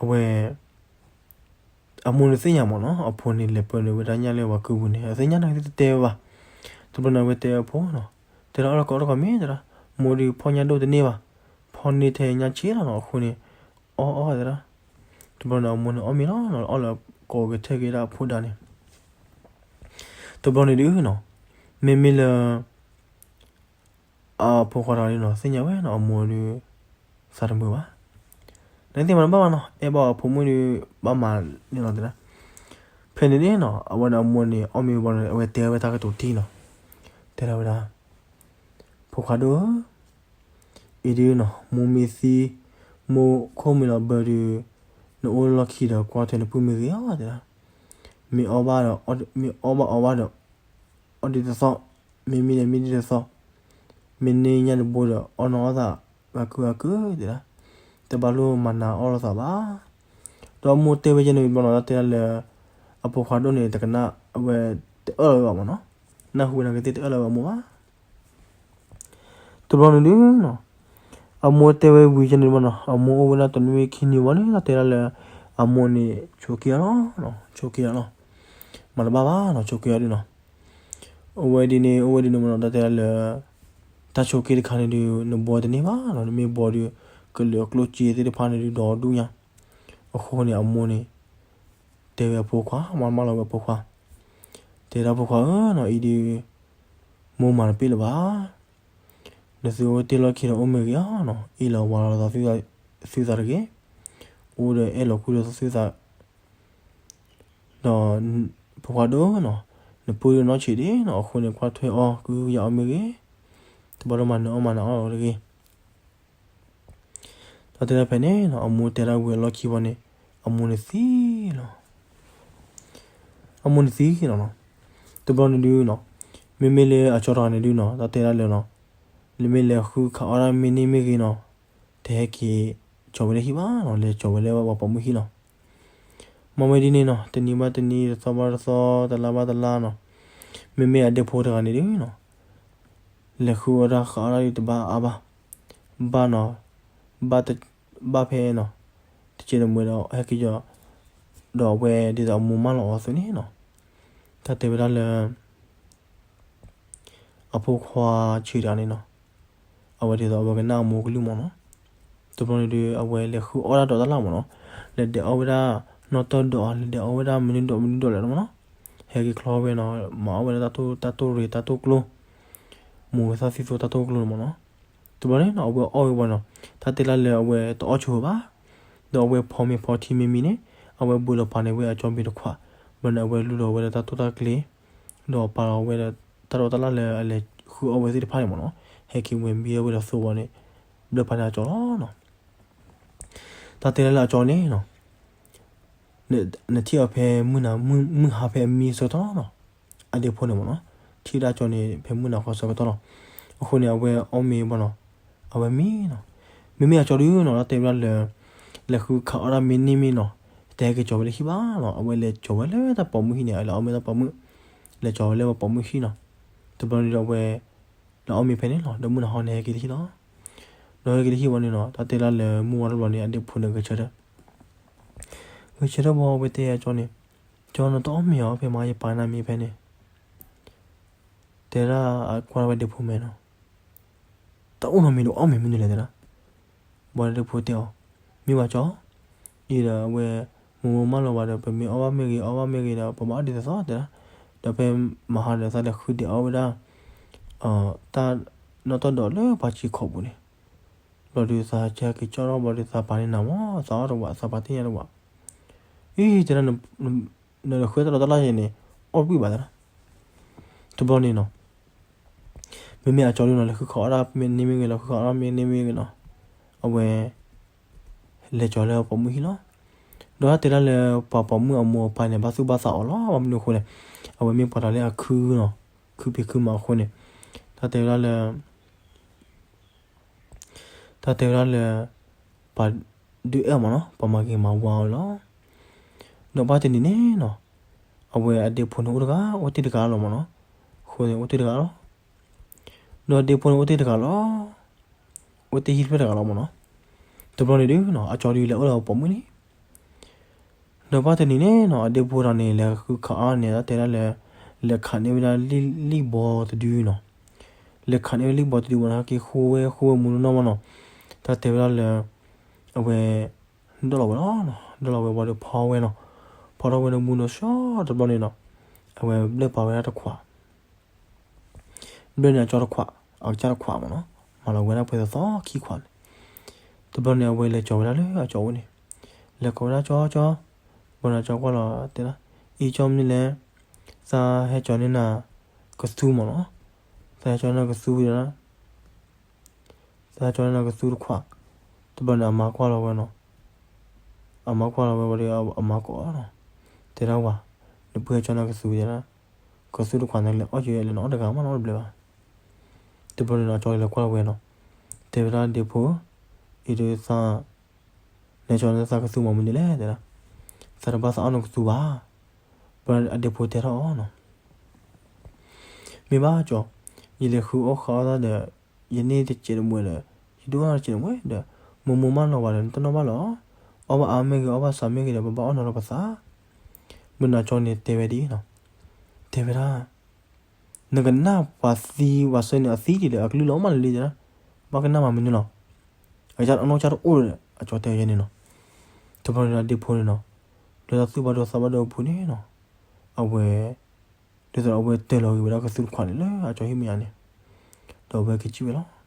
အဝဲ အမိၢ်န့ၣ်သ့ၣ်ညါမ့ၢ်နီၤ, အဖိန့ၣ်လဲၤပၢနုာ်ဝဲဒၣ်ညၣ်လၢပှၤကုပူၤန့ၣ် အသ့ၣ်ညါန့ၣ် တတဲဝဲဘၣ်. တဘျီန့ၣ် အဝဲတဲအဖိနီၤ, တဲဒၣ်အီၣ်လီၤကီးအီၣ်လီၤကီးမ့ၢ်တဲဒၣ်, မိၢ်ဒုးဖီၣ်ညၣ်ဒိၣ်တန့ၢ်ဘၣ်, ဖီၣ်န့ၢ်ထဲညၣ်ဆံးလီၤနီၤ, အဃိန့ၣ် အီၣ်အီၣ်တဲဒၣ်. တဘျီန့ၣ် အမိၢ်န့ၣ်အီၣ်မ့ၤလီၤနီၤ, အီၣ်လၢကိးကထၢၣ်က့ၤဒၣ်အဖိဒါန့ၣ်. တဘျီန့ၣ်ဒုးနီၤ, မ့မ့ၢ်လၢ အဖိခွါတဂၤန့ၣ်နီၤ သ့ၣ်ညါဝဲနီၤ အမိၢ်ဒုး သးတမုာ်ဘၣ်. နသ့ၣ်မၤတဘၣ်ဘၣ်နီၤ, အဲၣ်ဘၣ်အဖိမုၣ်ဒုး ဘၣ်မၤန့ၣ်လီၤတဲဒၣ်. ဖဲန့ၣ်န့ၣ်နီၤ အဝဲန့ၣ်အမိၢ်န့ၣ် အီၣ်မ့ၤဝံၤဘၣ်န့ၣ် အဝဲတဲဝဲတၢ်ကတိၤတထံၣ်နီၤ, တဲဒၣ်ဝဲဒၣ်, ဖိခွါဒိၣ်ဧၢ, အံၤဒုးနီၤ မိၢ်မ့ၢ်သံ, မိၢ်ခိၣ်မ့ၢ်လီၤဘၢဒုး, နအိၣ်လၢလီၢ်ခံဒီး ကွၢ်ထွဲနပုၢ်မ့ၢ်ဂ့ၤဧါတဲဒၣ်. မ့ၢ်အီၣ်ဘၣ်ဒီး မ့ၢ်အီၣ်ဘၣ်အီဘၣ်ဒီး အီၣ်ဒ်သိးသိး, မ့မ့ၢ်ဒီးမ့ၢ်ဒ်သိးသိး, မ့ၢ်န့ၢ်ညၣ်တဘိဒီး အီၣ်နီၢ်အီၣ်သးဂၤကုဂၤကုတဲဒၣ်, တဘၣ်လိၣ်မၤနးအီၣ်လိာ်သးဘၣ်. ဒီးအမိၢ်တဲဝဲကဲန့ၣ်ဘျီနီၤ တၢ်တဲဒၣ်လၢ အဖိခွါဒိၣ်န့ၣ် တကနၣ် အဝဲတအၢၣ်လီၤဝဲဘၣ်မ့ၢ်နီၤ, နၢ်ဟူဝဲနာ်က့သ့ၣ်တအၢၣ်လီၤဝဲအမိၢ်ဘၣ်. တဘျီန့ၣ်ဒုးနီၤ, အမိၢ်တဲဝဲဝံၤကဲန့ၣ်ဘျီနီၤ အမိၢ်အိၣ်ဝဲဒၣ်တနွံခံနွံဘၣ်န့ၣ် တၢ်တဲဒၣ်လၢ အမိၢ်န့ၣ် ဆိးက့အီၤလီၤ, ဆိးက့အီၤလီၤ. မၤတဘၣ်ဘၣ်နီၤ ဆိးက့အီၤဒုးနီၤ. အိၣ်ဝဲဒ်န့ၣ် အိၣ်ဝဲဒ်န့ၣ်မ့ၢ်နီၤ တၢ်တဲဒၣ်လၢ တၢ်ဆိးက့တခါန့ၣ်ဒုး နဘှီတန့ၢ်ဘၣ်နီၤ, နမ့ၢ်ဘှီဒုး ကလုာ်အကျိၣ်စ့သ့ၣ်တဖၣ်န့ၣ်ဒုး ဒီဒူၣ်ညါ. အဃိန့ၣ် အမိၢ်န့ၣ် တဲဝဲအဖိခွါ မၤမၢလီၤဝဲအဖိခွါ, တဲဒၣ်ဖိခွါဧၢနီၤ အံၤဒုး မိၢ်မၤတပ့ၢ်လၢၤဘၣ်. နသုအိၣ်တ့ၢ်လီၢ်ခံဒီးအိၣ်မ့ၢ်ဂ့ၤဧါနီၤ, အ့ၣ်လိာ်ဝါလိာ်သးသုသးတဂ့ၤ, အိၣ်ဒီးအဲၣ်လီၤကွံလိာ်သးသုသး ဒီး ဖိခွါဒိၣ်နီၤ, နပုၢ်ဒုးနီၢ်ဆံးဒံးနီၤ, အဃိန့ၣ် ကွၢ်ထွဲအီၤ ကဟုကယာ်အီၤမ့ၢ်ဂ့ၤ, တဘၣ်လိၣ်မၤနးအီၣ်မၤနးအီၣ်တဂ့ၤ. တၢ်တဲဒၣ်ဖဲန့ၣ်နီၤ အမိၢ်တဲဒၣ်ဝံၤအလီၢ်ခံဘၣ်န့ၣ် အမိၢ်န့ၣ်သံလီၤ. အမိၢ်န့ၣ်သံလီၤနီၤ. တဘျီန့ၣ်ဒုးနီၤ, မ့မ့ၢ်လၢအကၠီတဂၤန့ၣ်ဒုးနီၤ တၢ်တဲဒၣ်လၢနီၤ, နမ့ၢ်လဲၤဃုခးအီၣ်ဒၣ်မ့ၢ်န့ၢ်မ့ၢ်ဂ့ၤနီၤ, တဟဲက့ၤကၠီၤဝဲလၢဟံၣ်ဘၣ်နီၤ, လဲၤကၠီၤဝဲလၢပှၤပိာ်မုၣ်ဟံၣ်လီၤ. မ့ၢ်ဝဲဒ်န့ၣ်နီၤ တနံၤဘၣ်တနံၤ တသီဘၣ်တသီ တလါဘၣ်တလါနီၤ, မ့မ့ၢ်အဒဲဖိတဂၤန့ၣ်ဒုးနီၤ လဲၤဃုအီၣ်ဒၣ်ဃးအီၣ်ဒၣ်ဒုးတဘၣ်အါဘၣ်, ဘၣ်နီၤ, ဘၣ်တ, ဘၣ်ဖဲနီၤ, တကဲတမှဲဒီးဟဲက့ၤကၠီၤ, ဒီးအဝဲဒ်သိးအမိၢ်မၢလီၤအီၤအသိးန့ၣ်နီၤ, တၢ်တဲဝဲဒၣ်လၢ အဖိခွါဆံးတဂၤန့ၣ်နီၤ, အဝဲဒ်သိးအဝဲကနၣ်အမိၢ်ကလုၢ်မ့ၢ်နီၤ, တဘျီန့ၣ်ဒုး အဝဲလဲၤဃုအီၣ်ဒၣ်ဒီးတၢ်လၢ်မ့ၢ်နီၤ, လဲၤဒဲးအီၣ်ဝဲဒၣ် နီၢ်တီၢ်ဒီး လဲၤဒဲးအီၣ်ဝဲဒၣ်မနုၤဒီးမနုၤဒီးလဲၣ်မ့ၢ်နီၤ, ဟဲက့ၤချီဝဲနီၤ, မၤအီၣ်ဝဲဒၣ်တၢ်တိၢ်, တၢ်တိၢ်ရ့ၣ် တၢ်တိၢ်ကျိ မိၢ်ဝဲသၣ်သံသိတၢ်တိၢ်ကျိန့ၣ်မ့ၢ်နီၤ, တဘျီန့ၣ်နီၤ အဝဲအီၣ်ဝဲဘၣ်နီၤ, တၢ်တဲလၢလၢအဝဲတအီၣ်ဆိဘၣ်, ဒီးအဝဲဖီမ့ၤဖီထံမ့မံန့ၣ်, အဝဲဘုးလီၤဖးန့ၢ်ဝဲအကၠီဘ့ၣ်တခွး, ဘျီန့ၣ် အဝဲလူလီၤဝဲဒၣ်တၢ်တိၢ်တၢ်ကျ့, ဒီးပာ်လီၤဝဲဒၣ်တၢ်ဒီးတၢ်လၢ်လၢအလဲၤဃုအီၣ်ဝဲသ့ၣ်တဖၣ်န့ၣ်မ့ၢ်နီၤ, ဟဲက့ၤဝဲမံဝဲဒီးသိဝီန့ၣ်, ဘျၢဖးန့ၢ်အကၠီလီၤနီၤ. တၢ်တဲလၢလၢအကၠီန့ၣ်နီၤ နထံၣ်အီၤဖဲမုၢ်နၤ, မုၢ်ဟါဖဲအမံဆၢကတီၢ်နီၤ, အဒဲဖိန့ၣ်မ့ၢ်နီၤ, ထံၣ်ဒၣ်ကၠီန့ၣ် ဖဲမုၢ်နၤဃီဆၢကတီၢ်လီၤ. အဃိန့ၣ် အဝဲအီၣ်မ့ၤဘၣ်နီၤ, အဝဲမံနီၤ, မ့မ့ၢ်အကၠီဒုနီၤ တဲဝဲဒၣ်လၢ လဲၤဃုခးအီၣ်ဒၣ်မ့ၢ်န့ၢ်မ့ၢ်နီၤ, တဟဲက့ၤကၠီဝဲလၢဟံၣ်ဘၣ်နီၤ, အဝဲလဲၤကၠီဝဲလၢတၢ်ပိာ်မုၣ်ဟံၣ်န့ၣ်, အလဲၤအီၣ်မ့ၢ်တၢ်ပိာ်မုၣ်, လဲၤကၠီဝဲလၢပှၤပိာ်မုၣ်ဟံၣ်နီၤ. တဘျီန့ၣ်ဒီးအဝဲ လဲၤအီၣ်မ့ၤဖဲန့ၣ်လီၤ, ဒီးမုၢ်နၤဟီန့ၣ် ဟဲက့ၤလၢဟံၣ်လီၤ. ဒီးဟဲက့ၤလၢဟံၣ်ဝံၤန့ၣ်နီၤ, တၢ်တဲလၢလၢမုၢ်ဝါတဘျီန့ၣ် အဒဲဖိန့ၣ်ဂဲၤဆၢထၢၣ်, ဂဲၤဆၢထၢၣ်ဘၣ် အဝဲတဲအကၠီန့ၣ်, ကၠီ နတအီၣ်မ့ၤအီၤ ဖဲမဟါယပာ်နၤမ့ၤဖဲန့ၣ်, တဲဒၣ်အကွၢ်ဝဲဒဲဖိမဲာ်နီၤ, တၢ်အိၣ်နီတမံၤဒီးအီၣ်မ့ၤမနုၤလဲၣ်တဲဒၣ်. ဘၣ်ဒီးဒဲဖိတဲအီၤ, မ့ၢ်ဘၣ်ကၠီ, အံၤဒီးအဝဲ မိၢ်မိၢ်မၢလီၤဘၣ်ဒီး ပမ့ၢ်အီၣ်ဘၣ်မ့ၢ်ဂ့ၤ အီၣ်ဘၣ်မ့ၢ်ဂ့ၤဒီး ပဘၣ်အီၣ်ဒ်သိးသိးတဲဒၣ်, ဒီးဖဲမဟါဒီးသးလဲၤဃုဒဲးအီၣ်ဝဲဒၣ် တၢ်နီၣ်တီၢ်ဒီးလၢပှၤစံၣ်ခိးပူၤန့ၣ်, ဘျီဒုးသးကဲက့ၤကၠီထီၣ် ဘျီဒုးသးပာ်န့ၢ်နၤမ့ၢ် သးအီၣ်တဝး သးပာ်သ့ၣ်ညါတဝး, အံၤတဲဒၣ် နဃုတၢ်ဒီးတၢ်လၢ်ယဲန့ၣ် အီၣ်တကွံာ်ဘၣ်တဲဒၣ်. တဘျီန့ၣ်နီၤ, မ့မ့ၢ်အကၠီဒုနီၤ လဲၤဃုခးအီၣ်ဒၣ်မ့ၢ်န့ၢ်မ့ၢ်ဂ့ၤ လဲၤဃုခးအီၣ်ဒၣ်မ့ၢ်န့ၢ်မ့ၢ်ဂ့ၤနီၤ, အဝဲ လဲၤကၠီၤလၢပိာ်မုၣ်ဟံၣ်လီၤ. ဒီးတၢ်တဲဒၣ်လၢပှၤပိာ်မုၣ်အမိၢ်အပၢ်န့ၣ် ဘၣ်သူၣ်ဘၣ်သးအီၤလီၤ. ဘၣ်မနုၤအဃိလဲၣ်, အဝဲမ့ၢ်ပှၤတဂၤလၢအခုနီၤ, ခုဖံးခုမၤအဃိန့ၣ်, တၢ်တဲဝဲဒၣ်လၢ တၢ်တဲဝဲဒၣ်လၢ ပှၤဒုးအဲၣ်မ့ၢ်နီၤ, ပှၤမၤဂ့ၤမၤဝါအီၤလီၤ. ဒီးဘၣ်တနံၤန့ၣ်နီၤ, အဝဲအဒဲဖိန့ၣ်အိၣ်တဂၤ အိၣ်တ့ၢ်တဂၤလီၤမ့ၢ်နီၤ, အဃိန့ၣ်အိၣ်တ့ၢ်တဂၤလီၤ. ဒီးဒဲဖိန့ၣ်အိၣ်တ့ၢ်တဂၤလီၤ. ဝဲတဟံးတဖျၢၣ်တဂၤလီၤမ့ၢ်နီၤ. တဘျီန့ၣ်ဒုးနီၤ အကၠီဒုးလဲၤအိၣ်လၢပိာ်မုၣ်န့ၣ် ဒီးဘၣ်တနံၤန့ၣ်နီၤ အဒ့ဖိတဂၤန့ၣ် လဲၤဃုခးအီၤန့ၣ် တၢ်တဲဒၣ်လၢ လဲၤခးန့ၢ်ဝဲဒၣ်လံၣ်ဘီတဒုနီၤ. လဲၤခးန့ၢ်ဝဲလံၣ်ဘီတဒုမ့ၢ်နီၤ က့ၤဃိဝဲဃိဝဲမူနီၢ်နီၢ်မ့ၢ်နီၤ. တၢ်တဲဝဲဒၣ်လၢ အဝဲ ဒိၣ်လီၤဝဲလီၤနီၤ. ဒိၣ်လီၤဝဲဘၣ်ဒီးဖီဝဲနီၤ. ဖီထီၣ်ဝဲဒီးမူနီၤဆှီတဘျီန့ၣ်နီၤ အဝဲဘျၢၣ်ပာ်ဝဲဒၣ်တခွး ဘျၢၣ်န့ၢ်အကၠီတခွး အကစၢ်တခွးမ့ၢ်နီၤ. မၤလီၤဝဲဒၣ်ပှဲၤသီသီခံခွးန့ၣ်. တဘျီန့ၣ် အဝဲလဲၤကၠီၤဝဲဒၣ်လၢအကၠီဝဲန့ၣ် လဲၤကိးဝဲဒၣ်ကၠီကၠီ. ဘျီန့ၣ်အကၠီကွၢ်လီၤတဲဒၣ် အံၤကၠီမနုၤလဲၣ်. သးဟဲကၠီၤန့ၢ်နၤကသူမ့ၢ်နီၤ. သးဟဲကၠီၤန့ၢ်နၤကသူဒီး သးဟဲကၠီၤန့ၢ်နၤကသူတခွး. တဘျီန့ၣ် အမါကွၢ်လီၤဝဲနီၤ. အမါကွၢ်လီၤဝဲဝံၤဒီး အမါကိးအီၤနီၤ. တဲဒၣ်ဝၤ နပုၢ်ဟဲကၠီၤနၤကသူတဲဒၣ် ကသူတခွးန့ၣ် လဲၤအီၣ်က့ၤလဲၤနအီၣ်တဂၤမးနီတဘျီဘၣ်. တဘျီန့ၣ်နီၤ အကၠီလဲၤကွၢ်လီၤဝဲနီၤ. တဲဝဲဒၣ်ဒ့ဖိ အံၤဒီးသး နဟဲကၠီၤန့ၢ်သးကသူမ့ၢ်မနုၤလဲၣ်တဲဒၣ်. သးတဘၣ်သးအီၣ်နကသူဘၣ်. ဘျီအဒ့ဖိတဲထီၣ်အီၤနီၤ မ့ၢ်ဘၣ်ကၠီ, ယလဲၤဃုအီၣ်ဃုအီၣ်သးဒီး ယန့ၢ်တစဲးတမှဲဒီး ယဒိၣ်ထီၣ်တစဲးတမှဲဒီး မိၢ်မိၢ်မၢလီၤဝဲဒီး နတနီၣ်ဘၣ်လီၤ. အီၣ်ဘၣ်အါမ့ၢ်ဂ့ၤ အီၣ်ဘၣ်စှၤမ့ၢ်ဂ့ၤဒီး ပဘၣ်အီၣ်နီၤလီၤပသး. ဘျီန့ၣ်အကၠီန့ၣ်တဲဝဲဒ်အံၤနီၤ, တဲဝဲဒၣ် နကနၣ်ပှၤသံပှၤဆၢန့ၣ် အသံဒ်လဲၣ် အကလုၢ်လီၤမးလၢလံတဲဒၣ်, ဘၣ်ကနၣ်မးမနုၤလီၤ. အကစၢ်အနီၢ်ကစၢ်တအိၣ်ဒီး အကၠီတဲဝဲန့ၣ်နီၤ. တဘျီန့ၣ်ဒီးဒ့ဖိန့ၣ်နီၤ, လၢတၢ်သူၣ်ဘၣ်ဒိသးဘၣ်ဒိအပူၤန့ၣ်နီၤ, အဝဲ ဒ်သိးဒီးအဝဲတၢၢ်လီၤဂ့ၤဝဲဒၣ်ကသူတခွးန့ၣ်လၢအကၠီဟံၣ်မဲာ်ညါန့ၣ်, ဒီးအဝဲက့ၤစံၣ်ဝဲလီၤ.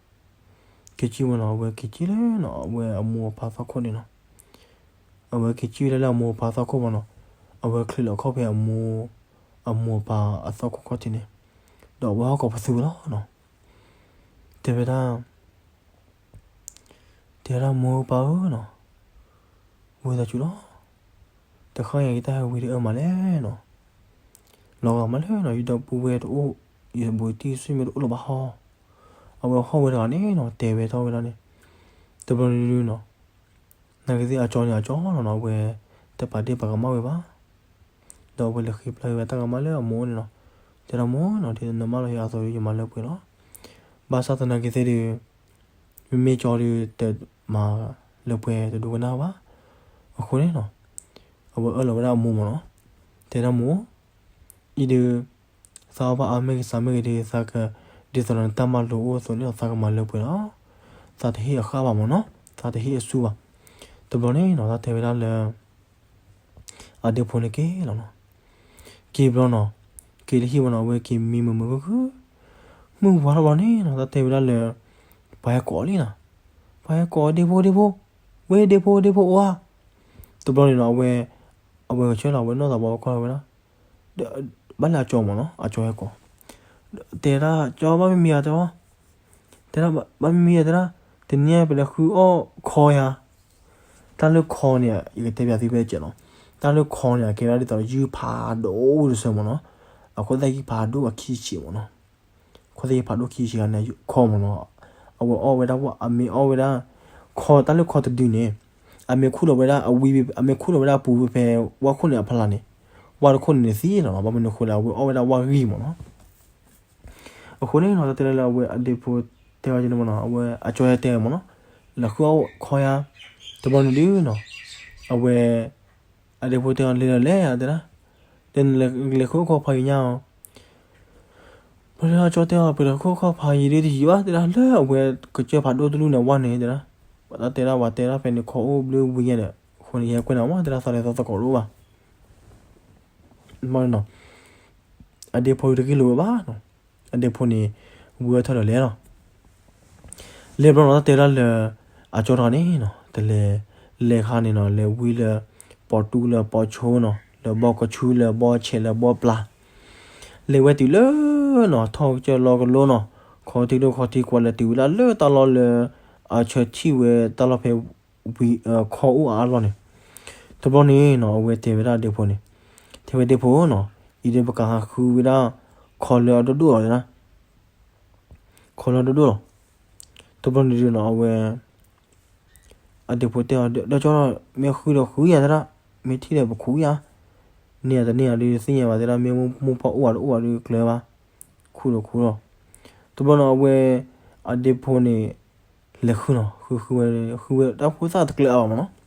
က့ၤစံၣ်ဝဲနီၤ, အဝဲက့ၤစံၣ်လၢနီၤ အဝဲအမိၢ်အပၢ်သီခိၣ်န့ၣ်နီၤ. အဝဲက့ၤစံၣ်ဝဲဒၣ်လၢအမိၢ်အပၢ်သီခိၣ်မးနီၤ, အဝဲချုးလီၤခီၣ်ဖဲအမိၢ်, အမိၢ်အပၢ်အသီခိၣ်ခီၣ်ထံးန့ၣ်, ဒီးအဝဲဟီၣ်ကိးပသူဝဲလီၤနီၤ. တဲဝဲဒၣ် တဲဝဲဒၣ်မိၢ်ပၢ်ဧၢနီၤ, ဝံသးစူၤလီၤ, တဃၣ်ယၤယတၢ်ဟဲဝံတအၢမးလဲၣ်နီၤ, လီၤဂာ်မးလၢနီၤ ယဒီပုၢ်ဝဲၢ်တအိၣ်, ယဘူးတံၢ်ဆံၣ်မ့ၢ်တအိၣ်လၢၤဘၣ်ဟီ, အဝဲဟီၣ်ဝဲတဂၤန့ၣ်နီၤ တဲဝဲထီၣ်ဝဲဒၣ်န့ၣ်, တဘျီန့ၣ်နီၤ, နာ်က့သ့ၣ်အကၠီန့ၣ်အကၠီလီၤနီၤ အဝဲတပာ်ဒ့ၣ်ပာ်ကမၣ်ဝဲဘၣ်. ဒီးအဝဲလဲၤဃ့ပျၢ်ဝဲတၢ်ကမၣ်လၢအမိၢ်န့ၣ်နီၤ, တဲဒၣ်မိၢ်နီၤ ဒ်နမၢလီၤယၤအသိးဒီး ယမၤလၢပှဲၤလီၤ. ဘၣ်ဆၣ်သနာ်က့သ့ၣ်ဒီး မ့မ့ၢ်ကၠီဒီးတမၤလၢပှဲၤတဒိကနၣ်ဘၣ်. အဃိန့ၣ်နီၤ, အဝဲအၢၣ်လီၤဝဲဒၣ်အမိၢ်မးနီၤ, တဲဒၣ်မိၢ်, အံၤဒီး သးအီၣ်ဘၣ်အါမ့ၢ်ဂ့ၤစှၤမ့ၢ်ဂ့ၤဒီး သးက, ဒ်သိးဒီးနတၢ်မၤလိာ်အိၣ်အသိးန့ၣ် သးကမၤလၢပှဲၤလီၤ. သးတဟ့ၣ်အဃၣ်ဘၣ်မးနီၤ, သးတဟ့ၣ်အစူဘၣ်. တဘျီန့ၣ်နီၤ တၢ်တဲဝဲဒၣ်လၢ အဒ့ဖိန့ၣ်က့ၤလီၤနီၤ. က့ၤဘျီနီၤ, က့ၤလၢဟံၣ်ဝဲနီၤ အဝဲက့ၤမံမုာ်မုာ်ခုၣ်ခုၣ်, မုၢ်ဝါထီၣ်ဘျီန့ၣ်နီၤ တၢ်တဲဝဲဒၣ်လၢ ပှၤဟဲကိးလံနီၤ, ပှၤဟဲကိးဒ့ဖိဒ့ဖိ, ဝဲဒ့ဖိဒ့ဖိအိၣ်ဧါ. တဘျီန့ၣ်နီၤ အဝဲ, အဝဲကဆၢလီၤ အဝဲနီၢ်သးဘီကွၢ်ဝဲဒၣ်, ဘၣ်လၢအကၠီမးနီၤ အကၠီဟဲကိး, တဲဒၣ်ကၠီဘၣ်မံမံယၤတဲ, တဲဒၣ်ဘၣ်မံမံယၤတဲဒၣ်, တနံၤအံၤပလဲၤဃုအီၣ်ခီယၤ တၢ်လၢခီန့ၣ် ယကတဲပၠးသုဖဲကဲးလီၤ. တၢ်လၢခီန့ၣ် အကဲဝဲဒၣ်ဒ်သိးယုၢ်ဖးဒိၣ်တဆၢမးနီၤ, အခိၣ်သၣ်ယုၢ်ဖးဒိၣ်အခံဆံးမးနီၤ, အခိၣ်သၣ်ယုၢ်ဖးဒိၣ်ခံဆံးဂၤန့ၣ် ခီမးနီၤ, အဝဲအီၣ်ဝဲဒၣ် အမ့ၢ်အီၣ်ဝဲဒၣ် ခီ တၢ်လၢခီတဒုန့ၣ် အမ့ၢ်ခူၣ်လီၤဝဲဒၣ်အဝံ, အမ့ၢ်ခူၣ်လီၤဝဲဒၣ်အပူၤဖဲဝၣ်ခိၣ်န့ၣ်အဖီလာ်န့ၣ်, ဝၣ်တခိၣ်န့ၣ်န့ၣ်သံလီၤနီၤ, ဘၣ်မနုၤအဃိလဲၣ် အဝဲအီၣ်ဝဲဒၣ်ဝၣ်ဂံၢ်မးနီၤ. အဃိန့ၣ်နီၤ တၢ်တဲလၢအဝဲအဒ့ဖိတဲဝဲန့ၣ်မးနီၤ, အဝဲအကၠီဟဲတဲမးနီၤ, လဲၤဃုအီၣ်ခီယၤ, တဘျီန့ၣ်ဒုးနီၤ, အဝဲ အဒ့ဖိတဲအီၤလဲၤလီၤလဲၤတဲဒၣ်, လဲၤလဲၤဃုအီၣ်ခီဖးယံၤညါအီၤ, ဘျီဒီးအကၠီတဲအီၤ ပလဲၤဃုအီၣ်ခီဖးယံၤဒုးတယံာ်ဘၣ်တဲဒၣ်, လၢအဝဲကစၢၢ်ဖးဒိၣ်တလူၢ်န့ၣ်ဝၣ်န့ၣ်တဲဒၣ်, ပှၤတၢ်တဲဒၣ်ပှၤတဲဒၣ်ဖဲန့ၣ်ခီအိၣ်ဘျုးဝံၤညါဒီး, အဃိန့ၣ် ယဟဲကွဲးနၤမးတဲဒၣ် သးလဲၤသီသကိးတအိၣ်ဘၣ် အဒ့ဖိတဂ့ၢ်လိာ်ဝဲဘၣ်နီၤ, အဒ့ဖိန့ၣ် ဝံအီၣ်ထၢၣ်ဒီးလဲၤလီၤ. လဲၤဘျီနီၤ တၢ်တဲဒၣ်လၢ အကၠီတဂၤန့ၣ်နီၤ တလဲၤ, လဲၤခါန့ၣ်နီၤ လဲၤဝံလၢ ပိာ်တူၢ်လၢပိာ်ဆိနီၤ လၢဘီကဆူလၢဘီဆဲးလၢဘီပျၢ်, လဲၤဝဲတုၤလၢနီၤ ထီၣ်ကစၢၢ်လီကလိနီၤ, ခီထံဒိၣ်ခီထံကွၢ်လဲၤတုၤဝဲဒၣ်လၢတၢ်လီၢ်လၢ အဆၢထံၣ်ဝဲတၢ်လီၢ်ဖဲ ဝံၤခီအိၣ်အါအါလီၢ်န့ၣ်, တဘျီန့ၣ်နီၤ အဝဲတဲဝဲဒၣ်ဒ့ဖိန့ၣ်, တဲဝဲဒ့ဖိနီၤ, အံၤဒီးပကဟးဃုဝဲဒၣ် ခီလၢအဒိၣ်ဒိၣ်လီၤတဲဒၣ်, ခီလၢအဒိၣ်ဒိၣ်လီၤ. တဘျီန့ၣ်ဒုးနီၤ အဝဲ အဒ့ဖိတဲအီၤ ဒီးကၠီ မ့ၢ်ဃုဒီးဃုယၤတဲဒၣ်, မ့ၢ်ထံၣ်ဒီးပခူၣ်ယၤ, န့ၢ်ယၤတန့ၢ်ယၤဒုးသ့ၣ်ညါဘၣ်တဲဒၣ်, မ့ၢ်မိၢ်ပၢ်အိၣ်ဝဲတအိၣ်ဝဲဒုးကျၢၤဘၣ်, ခူၣ်ဒီးခူၣ်လီၤ. တဘျီနီၤ အဝဲ အဒ့ဖိန့ၣ် လဲၤဃုနီၤ, ဃုဃုဝဲ, ဃုဝဲတၢ်ဖိသၣ်တကျၢၤအါဘၣ်မၢ်နီၤ.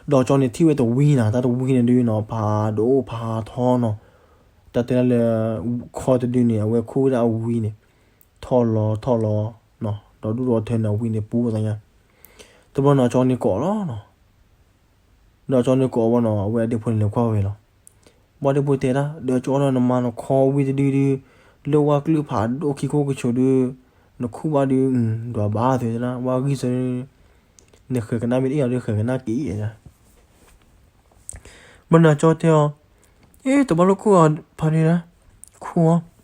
ဒီးကၠီန့ၣ်ထံၣ်ဝဲတဝံနီၤ, တၢ်တဝံန့ၣ်ဒုးနီၤ ဖးဒိၣ်ဖးထီနီၤ, တၢ်တဲဒၣ်လၢ ခီတဒုန့ၣ် အဝဲခူၣ်ဝဲဒၣ်အဝံန့ၣ် ထီၣ်လီၤထီၣ်လီၤနီၤ, ဒီးဒူၣ်ဒီးထၢန့ၣ် အဝံန့ၣ်ပူၤသးညါ. တဘျီန့ၣ် အကၠီန့ၣ်ကိးလီၤနီၤ. ဒီးအကၠီန့ၣ်ကိးဝဲနီၤ, အဝဲအဒ့ဖိန့ၣ်လဲၤကွၢ်ဝဲလီၤ. ဘၣ်ဒ့ဖိတဲဒၣ် ဒီးကၠီဒီး နမၤနခီဝံတဒုဒု လၢဝါကျုာ်ဖးဒိၣ်ခံခိၣ်ကဆိးဒု နခူၣ်ဘၣ်ဒု ဒွးဘၣ်သုတဲဒၣ် ဝါဂံၢ်စၢၤ နဃဲၤကနၣ်မ့ၢ်တအံၤအီၤဒု ဃဲၤကနၣ်က့ၤအံၤ. ဘၣ်န့ၣ်အကၠီတဲအီၤ, အ့ တဘၣ်လိၣ်ခူၣ်အီၤဖးဒိၣ်ဒၣ်, ခူၣ်အီၤ.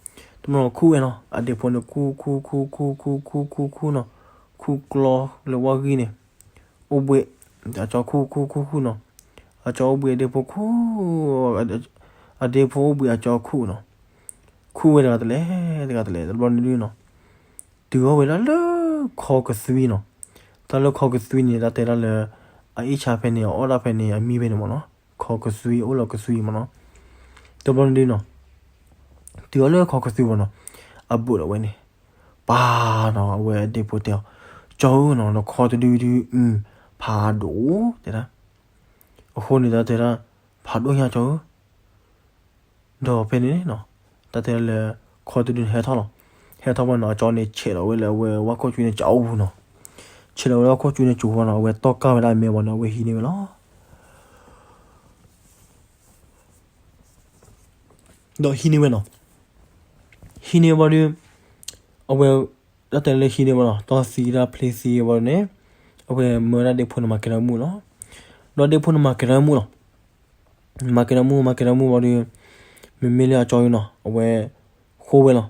တဘျီခူၣ်ဝဲနီၤ, အဒ့ဖိန့ၣ်ခူၣ်ခူၣ်ခူၣ်ခူၣ်ခူၣ်ခူၣ်ခူၣ်ခူၣ်နီၤ, ခူၣ်ကျီလၢဝါဂံၢ်န့ၣ် အိၣ်ဘှံး, အကၠီခူၣ်ခူၣ်ခူၣ်ခူၣ်နီၤ, အကၠီအိၣ်ဘှံးအဒ့ဖိခူၣ်, အဒ့ဖိအိၣ်ဘှံးအကၠီခူၣ်နီၤ, ခူၣ်ဝဲတဂၤတလဲၣ်တဂၤတလဲၣ် တဘျီန့ၣ်ဒုနီၤ, တုၤအီၣ်ဝဲဒၣ်လၢ ခီကသွံနီၤ, တၢ်လၢခီကသွံန့ၣ် တၢ်တဲဒၣ်လၢ အအ့ၣ်ဆါဖဲန့ၣ် အအီၣ်ဒၣ်ဖဲန့ၣ် အမံဖဲန့ၣ်မၢ်နီၤ, ခီကသွံ အိၣ်လီၤကသွံမၢ်နီၤ, တဘျီန့ၣ်ဒုနီၤ, တုၤအီၤလၢခီကသွံမၢ်နီၤ, အဘူးဒီးဝဲန့ၣ် ပၢ်နီၤ အဝဲအဒ့ဖိတဲအီၤ, ကၠီဧၢနီၤ နခီတဒုဒု အု ဖးဒိၣ်တဲဒၣ်, အဃိန့ၣ် တၢ်တဲဒၣ် ဖးဒိၣ်ညါကၠီဧၢ, ဒီးဖဲန့ၣ်နီၤ, တၢ်တဲဒၣ်လၢ ခီတဒုန့ၣ်ဟဲထီၣ်လီၤ, ဟဲထီၣ်ဘၣ်နီၤ အကၠီန့ၣ် ဆဲးလီၤဝဲလၢအဝဲဝၣ်ခိၣ်ကၠူန့ၣ်ကၠီအူနီၤ, ဆဲးလီၤဝဲလၢဝၣ်ခိၣ်ကၠူန့ၣ်ကၠီဝဲနီၤ အဝဲတီၢ်ကၢ်ဝဲဒၣ်အမဲဘၣ်န့ၣ် အဝဲဟံးန့ၢ်ဝဲလီၤ. ဒီးဟံးန့ၢ်ဝဲနီၤ, ဟံးန့ၢ်ဝဲဘၣ်ဒီး အဝဲ တၢ်တဲလၢဟံးန့ၢ်ဝဲနီၤ တီၢ်သံတၢ်ဖျ့သံဝဲန့ၣ်, အဝဲမၢဝဲဒၣ်ဒ့ဖိန့ၣ်မၤကဲထီၣ်မူလီၤ, ဒီးဒ့ဖိန့ၣ်မၤကဲထီၣ်မူလီၤ, မၤကဲထီၣ်မူ မၤကဲထီၣ်မူဘၣ်ဒီး မ့မ့ၢ်လၢအကၠီအံၤနီၤ အဝဲ ဃိဝဲလီၤ,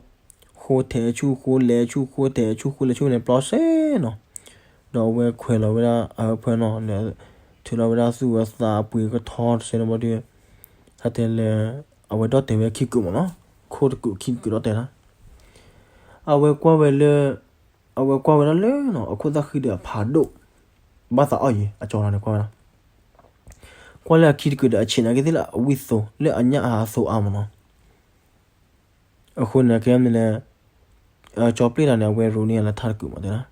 ဃိထဲးဆူၣ် ဃိလဲၤဆူၣ် ဃိထဲးဆူၣ် ဃိလဲၤဆူၣ်န့ၣ် ပျီစဲနီၤ, ဒီးအဝဲခွဲးလီၤဝဲဒၣ်အဖၢနီၤ, ထုးလီၤဝဲဒၣ်သူၣ်အသးအပှ့ၤကထီတစဲးန့ၣ်ဘၣ်ဒီး တၢ်တဲလၢ အဝဲဒီၣ်တဲာ်ဝဲခံကုာ်မၢ်နီၤ, ခိၣ်တကုာ်ခံကုာ်ဒီၣ်တဲာ်လီၤ, အဝဲကွၢ်ဝဲလၢ အဝဲကွၢ်ဝဲဒၣ်လၢနီၤ အခိၣ်သၣ်ဃံဒီးအဖးဒိၣ်, ဘၣ်သးအီၣ်ယံၤ အကၠီလီၤန့ၣ်ကွၢ်ဝဲဒၣ်, ကွၢ်လၢအခံတကုာ်ဒီးအဆံးနာ်က့သ့ၣ်လၢအဝံၣ်သိး လၢအညၣ်အဟးသိးအါမၢ်နီၤ, အဃိန့ၣ် ကဲမ့ၢ်လဲၣ်, ကၠီပျ့ၢ်တၢ်န့ၣ် အဝဲရိးန့ၢ်လၢထါတကုာ်မၢ်တဲဒၣ်,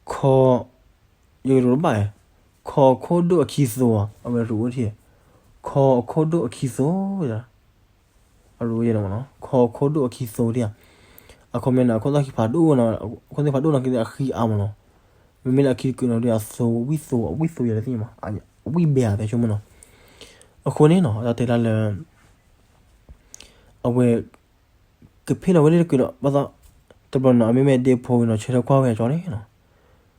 ခီ, ယကရိးဘၣ်, ခီအခိၣ်ဒိၣ်အခံသိး အဝဲရိးအိၣ်ထံၣ်, ခီအခိၣ်ဒိၣ်အခံသိး, အရိးယဲၢ်မၢ်နီၤ ခီအခိၣ်ဒိၣ်အခံသိးဒၣ်ဧါ, အခီပညီန့ၣ် အခိၣ်သၣ်ဃံဖးဒိၣ်နီၤ အခိၣ်သၣ်ဖးဒိၣ်နီၤက့သ့ၣ်အဃံအါမၢ်နီၤ, မ့မ့ၢ်လၢအခံတကုာ်နီၤဒီးအသိးဝံၣ်သိး အဝံၣ်သိးယဲၢ်တသ့ၣ်မး, အဝံၣ်ဘဲဧါတဲဆိကမိၣ်နီၤ, အဃိန့ၣ်နီၤ တၢ်တဲဒၣ်လၢ အဝဲ ကဖ့ၣ်လီၤဝဲလၢတကုာ်ဒီး ဘၣ်သး တဘျီနီၤ အမ့မ့ၢ်ဒ့ဖိနီၤ ဆၢထၢၣ်ကွၢ်ဝဲအကၠီန့ၣ်နီၤ,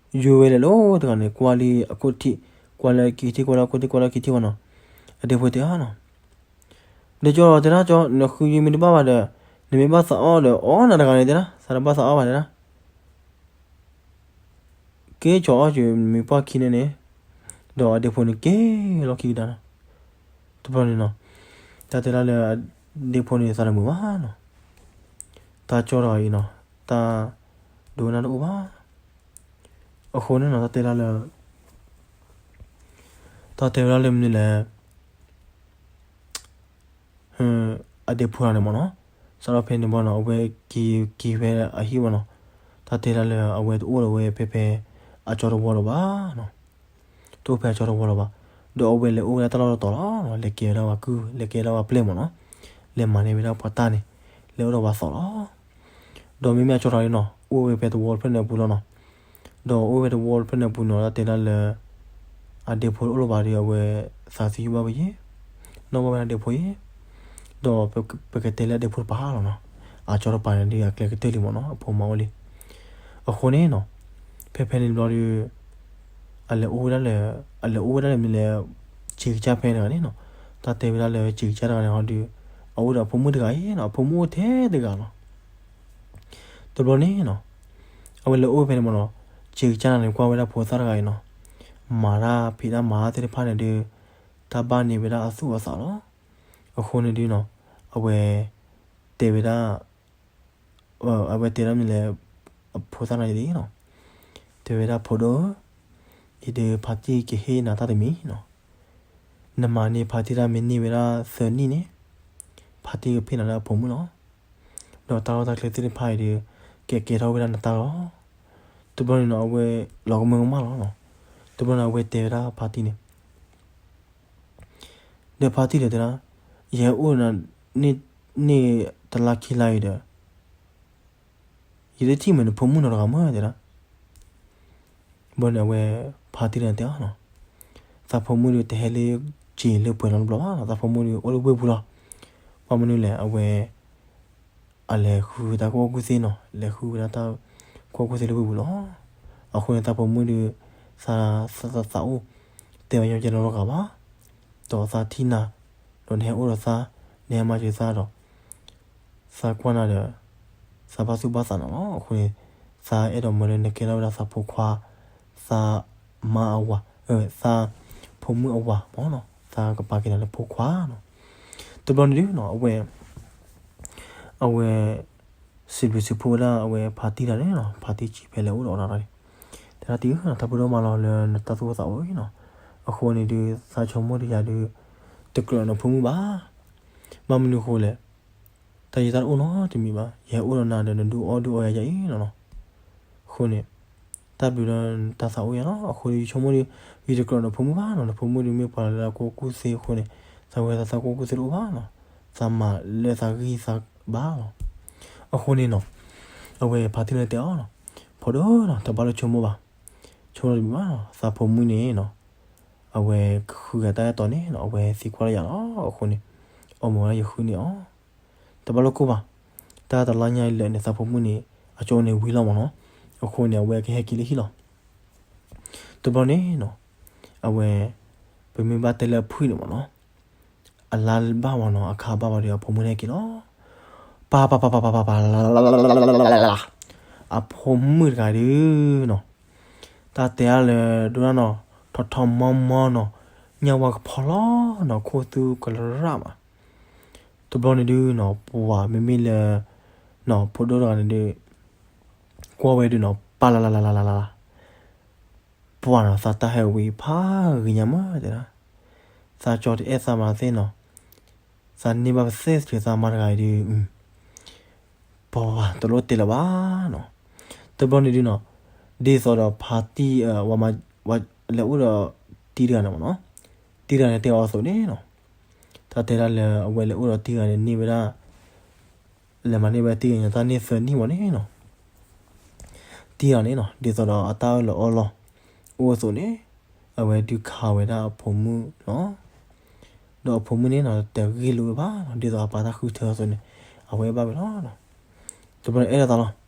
ယိၤဝဲလဲၤလီၤတဂၤန့ၣ် ကွၢ်လံအခိၣ်ထံး, ကွၢ်လၢအခံထံး ကွၢ်လၢအခိၣ်ထံး ကွၢ်လၢအခံထံးဝဲနီၤ, အဒ့ဖိတဲအီၤနီၤ, ဒ်ကၠီတဲဒၣ်ကၠီ နဃုယမ့ၢ်တဘၣ်ဘၣ်ဒီး နမ့ၢ်ဘၣ်သးအီၣ်ဒီး အီၣ်နၤတဂၤန့ၣ်တဲဒၣ် သးတဘၣ်သးအီၣ်ဘၣ်တဲဒၣ် က့ၤကၠီအီၣ်က့ၤမ့ၢ်ပှၢ်ခံန့ၣ်န့ၣ်, ဒီးအဒ့ဖိန့ၣ်က့ၤလီၢ်ခံကဒါနီၤ, တဘျီန့ၣ်နီၤ, တၢ်တဲဒၣ်လၢ အဒ့ဖိန့ၣ်သးတမုာ်ဘၣ်နီၤ, တၢ်ကၠီတဂၤအံၤနီၤ, တၢ်ဒိကနၣ်တအိၣ်ဘၣ်, အဃိန့ၣ်နီၤ တၢ်တဲဒၣ်လၢ တၢ်တဲဝဲဒၣ်လၢမနုၤလဲၣ် အဒ့ဖိတဂၤန့ၣ်မၢ်နီၤ, စးထီၣ်ဖဲန့ၣ်ဘၣ်နီၤ အဝဲက့ၤက့ၤဖဲအဟံၣ်ဝဲနီၤ, တၢ်တဲဒၣ်လၢအဝဲတအိၣ်လၢၤဝဲဖဲဖဲ အကၠီတဝီလၢၤဘၣ်နီၤ, တအိၣ်ဖဲအကၠီတဝီလၢၤဘၣ်, ဒီးအဝဲလဲၤအိၣ်ဝဲဒၣ်တၢ်လီၢ်တတီၤလီၤ, လဲၤကဲဝဲဒၣ်ပှၤကုၢ် လဲၤကဲဝဲဒၣ်ပှၤပျဲၢ်မၢ်နီၤ, လဲၤမၤန့ၢ်ဝဲဒၣ်ပှၤတၢ်န့ၣ် လဲၤအိၣ်ဒီးပှၤသီလီၤ ဒီးမ့မ့ၢ်အကၠီတဂၤအံၤနီၤ အိၣ်ဝဲဖဲတဝီတဖျၢၣ်န့ၣ်အပူၤလီၤနီၤ, ဒီးအိၣ်ဝဲတဝီတဖျၢၣ်န့ၣ်အပူၤနီၤ တၢ်တဲဒၣ်လၢ အဒ့ဖိတအိၣ်လၢၤဘၣ်ဒီး အဝဲသးသယုၢ်ဘၣ်ဝဲယဲၢ်, နီၣ်ဘၣ်ဝဲဒၣ်ဒ့ဖိယဲၢ်, ဒီးပကတဲလၢအဒ့ဖိတပၤလီၤနီၤ, အကၠီတပၤန့ၣ်ဒီးအကျဲကတၢၢ်လံမၢ်နီၤ အဖိမါအိၣ်လံ, အဃိန့ၣ်နီၤ, ဖဲဖဲန့ၣ်တဘျီဒီး အလဲၤအိၣ်ဝဲဒၣ်လၢ အလဲၤအိၣ်ဝဲဒၣ်လၢမနုၤလဲၣ်, ဆံးကစၢ်ဖဲတဂၤန့ၣ်နီၤ, တၢ်တဲဝဲဒၣ်လၢဆံးကစၢ်တဂၤန့ၣ်ဟီဒီး အအိၣ်ဒီးအဖိမုၣ်တဂၤအံၤနီၤ အဖိမုၣ်အိၣ်ထဲတဂၤလီၤ တဘျီန့ၣ်နီၤ, အဝဲလဲၤအိၣ်ဖဲန့ၣ်မၢ်နီၤ, ဆံးကစၢ်န့ၣ်ကွၢ်ဝဲဒၣ်ဖိသၣ်တဂၤအံၤနီၤ, မၤတၢ်ဖံးတၢ်မၤသ့ၣ်တဖၣ်န့ၣ်ဒီး တၢ်ဘၣ်န့ၢ်ဝဲဒၣ်အသူၣ်အသးလီၤ, အဃိန့ၣ်ဒုနီၤ, အဝဲ တဲဝဲဒၣ် အဝဲတဲဒၣ်မနုၤလဲၣ်, အဖိသၣ်န့ၣ်ဒ်အံၤနီၤ, တဲဝဲဒၣ်ဖိဒိၣ်ဧၢ, အံၤဒီးဖါတံၢ်ကဟ့ၣ်နၤတၢ်တမံၤနီၤ, နမၤန့ၢ်ဖါတံၢ်တၢ်မ့ၢ်န့ၢ်ဝဲဒၣ်သၢနံၣ်န့ၣ်, ဖါတံၢ်ကဖ့ၣ်နၤလၢအဖိမုၣ်လီၤ, ဒီးတၢ်လီၢ်တၢ်ကျဲသ့ၣ်တဖၣ်အံၤဒီး ကဲကဲထီၣ်ဝဲဒၣ်နတၢ်လီၤ. တဘျီန့ၣ်နီၤ အဝဲလီၤကမၢကမၣ်လီၤနီၤ. တဘျီန့ၣ် အဝဲတဲဝဲဒၣ်ဖါတံၢ်န့ၣ်, ဒီးဖါတံၢ်ဒီးတဲဒၣ်, ယဟဲအိၣ်နန့ၢ်တလါခံလါအံၤဒီး ယတထံၣ်မ့ၢ်နဖိမုၣ်နီတဂၤမး တဲဒၣ်. ဘျီန့ၣ် အဝဲဖါတံၢ်န့ၣ်တဲအီၤနီၤ, သးဖိမုၣ်ဒီးတဟဲလၢက့ၤလၢပှဲၤနီတဘျီဘၣ်နီၤ, သးဖိမုၣ်ဒီးအိၣ်လၢဝ့ၢ်ပူၤလီၤ. ဘၣ်မနုၤလဲၣ် အဝဲ အလဲၤဃုတၢ်ကူၣ်ဘၣ်ကူၣ်သ့နီၤ, လဲၤဃုဝဲဒၣ်တၢ်ကူၣ်ဘၣ်ကူၣ်သ့လၢဝ့ၢ်ပူၤလီၤ. အဃိန့ၣ် သးဖိမုၣ်ဒီး သး သး သးအိၣ် တဲဝဲညီကဲနီတဂၤဘၣ်, ဒီးသးထံၣ်နၤ ဒီးနဟဲအိၣ်ဒီးသး, နဟဲမၤစၢၤသးဒီး သးကွၢ်နၤဒီး သးဘၣ်သူၣ်ဘၣ်သးနၤလီၤ. အဃိန့ၣ် သးအဲၣ်ဒိးမၢလၢနကဲထီၣ်ဝဲဒၣ်သးဖိခွါ, သးမါအဝၤ, သးဖိမုၣ်အဝၤမးနီၤ, သးကပာ်ကဲနၤလၢဖိခွါနီၤ. တဘျီန့ၣ်ဒုနီၤ အဝဲ အဝဲ စံးဘျုးစံးဖှိၣ်ဝဲဒၣ်အဝဲဖါတံၢ်တဂၤန့ၣ်နီၤ, ဖါတံၢ်စံးဖဲလဲၣ်အိၣ်ဒီးအီၤတဂၤန့ၣ်, တဲဒၣ်တံၢ်ဧၢနီၤ, တၢ်ဘျုးဒိၣ်မးလီၤလၢနတၢ်သူၣ်အိၣ်သးအိၣ်အံၤနီၤ. အဃိန့ၣ်ဒုး သးဆိကမိၣ်ဒီးယၤဒုး တကြၢးနဖိမုၣ်ဘၣ်. ဘၣ်မနုၤအဃိလဲၣ်, တၢ်ယတၢ်တအိၣ်နီတမံၤဘၣ်, ယဟဲအိၣ်ဒီးနၤဒီးနဒုးအီၣ်ဒုးအီယၤယၤအံၤနီၤနီၤ. အဃိန့ၣ် တၢ်ဘျုးဒီးတၢ်သးအိၣ်ယၤလီၤ. အဃိဒီးယဆိကမိၣ်ဒီး ယတကြၢးနဖိမုၣ်ဘၣ်နီၤ, နဖိမုၣ်ဒီးမ့ၢ်ပှၤလၢအကူၣ်ဘၣ်ကူၣ်သ့အဃိန့ၣ် သးဝဲသးကူၣ်ဘၣ်ကူၣ်သ့တအိၣ်ဘၣ်နီၤ, သးမၤလၢသးဂံၢ်သးဘါလီၤ. အဃိန့ၣ်နီၤ အဝဲဖါတံၢ်န့ၣ်တဲအီၤနီၤ, ဖိဒိၣ်နီၤ တဘၣ်လၢဆိကမိၣ်ဘၣ်, ဆိကမိၣ်တမံၤဘၣ်နီၤ, သးဖိမုၣ်န့ၣ်နီၤ အဝဲကဃုဂၤတၢ်အဲၣ်တီန့ၣ်နီၤ, အဝဲသံကွၢ်လၢယၤလီၤ. အဃိန့ၣ် အီၣ်မ့ၢ်ဝဲဒၣ်ယဃုန့ၢ်အီၤ တဘၣ်လိာ်ကိၢ်ဘၣ်. တၢ်တလါညါအံၤလၢာ်န့ၣ် သးဖိမုၣ်န့ၣ် အကၠိန့ၣ်ဝံၤလီၤမးနီၤ. အဃိန့ၣ် အဝဲကဟဲက့ၤလၢဟံၣ်လီၤ. တဘျီန့ၣ်နီၤ အဝဲ ပမ့ၢ်ဘၣ်တဲလၢအဖုၣ်န့ၣ်မးနီၤ, အလါဘၣ်ဝဲနီၤ အခါဘၣ်ဝဲဒီး အဖိမုၣ်န့ၣ်ဟဲက့ၤလီၤ. ပၢ်ပၢ်ပၢ်ပၢ်ပၢ်ပၢ်ပၢ် အဖိမုၣ်တဂၤဒုနီၤ တၢ်တဲအါလၢဒိၣ်ဒၣ်နီၤ, ထီထီမီမီနီၤ, ညၣ်ဝါကဖီလီၤနီၤ, ခိၣ်သူကလၢရၣ်မး. တဘျီန့ၣ်ဒုနီၤ ပှၤမ့မ့ၢ်လၢ နီၤ ဖိဒိၣ်တဂၤန့ၣ်ဒု ကွၢ်ဝဲဒုနီၤ ပၢ်လၢ်လၢ်လၢ်လၢ်လၢ်လၢ်, ပှၤနီၤ သးတၢ်ဟဲဝံၤဖးဂ့ၤညါမးတဲဒၣ်, သးကၠီတအဲၣ်သးမးသ့ၣ်နီၤ, သးန့ၢ်ဘၣ်ပသ့ၣ်သ့ၣ်သးမါတဂၤအံၤဒု ပှၤတလိၣ်တဲလၢၤဘၣ်နီၤ. တဘျီန့ၣ်ဒုနီၤ ဒ်သိးဒီးဖါတံၢ် ဝဲလဲၤအိၣ်ဒီးတံၢ်တဂၤန့ၣ်မးနီၤ, တံၢ်တဂၤန့ၣ်တဲအီၤအသိးန့ၣ်နီၤ, တၢ်တဲဒၣ်လၢအဝဲလဲၤအိၣ်ဒီးတံၢ်တဂၤန့ၣ် န့ၢ်ဝဲဒၣ် လဲၤမၤန့ၢ်ဝဲတံၢ်တဂၤန့ၣ် တၢ်န့ၢ်သၢနံၣ်မးန့ၣ်နီၤ. တံၢ်တဂၤန့ၣ်နီၤ ဒ်သိးဒီးအတၢ်အၢၣ်လီၤအီလီၤ အိၣ်အသိးန့ၣ် အဝဲဒုးခးဝဲဒၣ်အဖိမုၣ်နီၤ. ဒီးအဖိမုၣ်န့ၣ်နီၤ တဂ့ၢ်လိာ်ဝဲဘၣ်နီၤ, ဒ်သိးအပၢ်တၢ်ဃုထၢအသိးန့ၣ် အဝဲဘၣ်ဝဲလီၤ. တဘျီန့ၣ်အဲၣ်ဒိးသးလီၤ.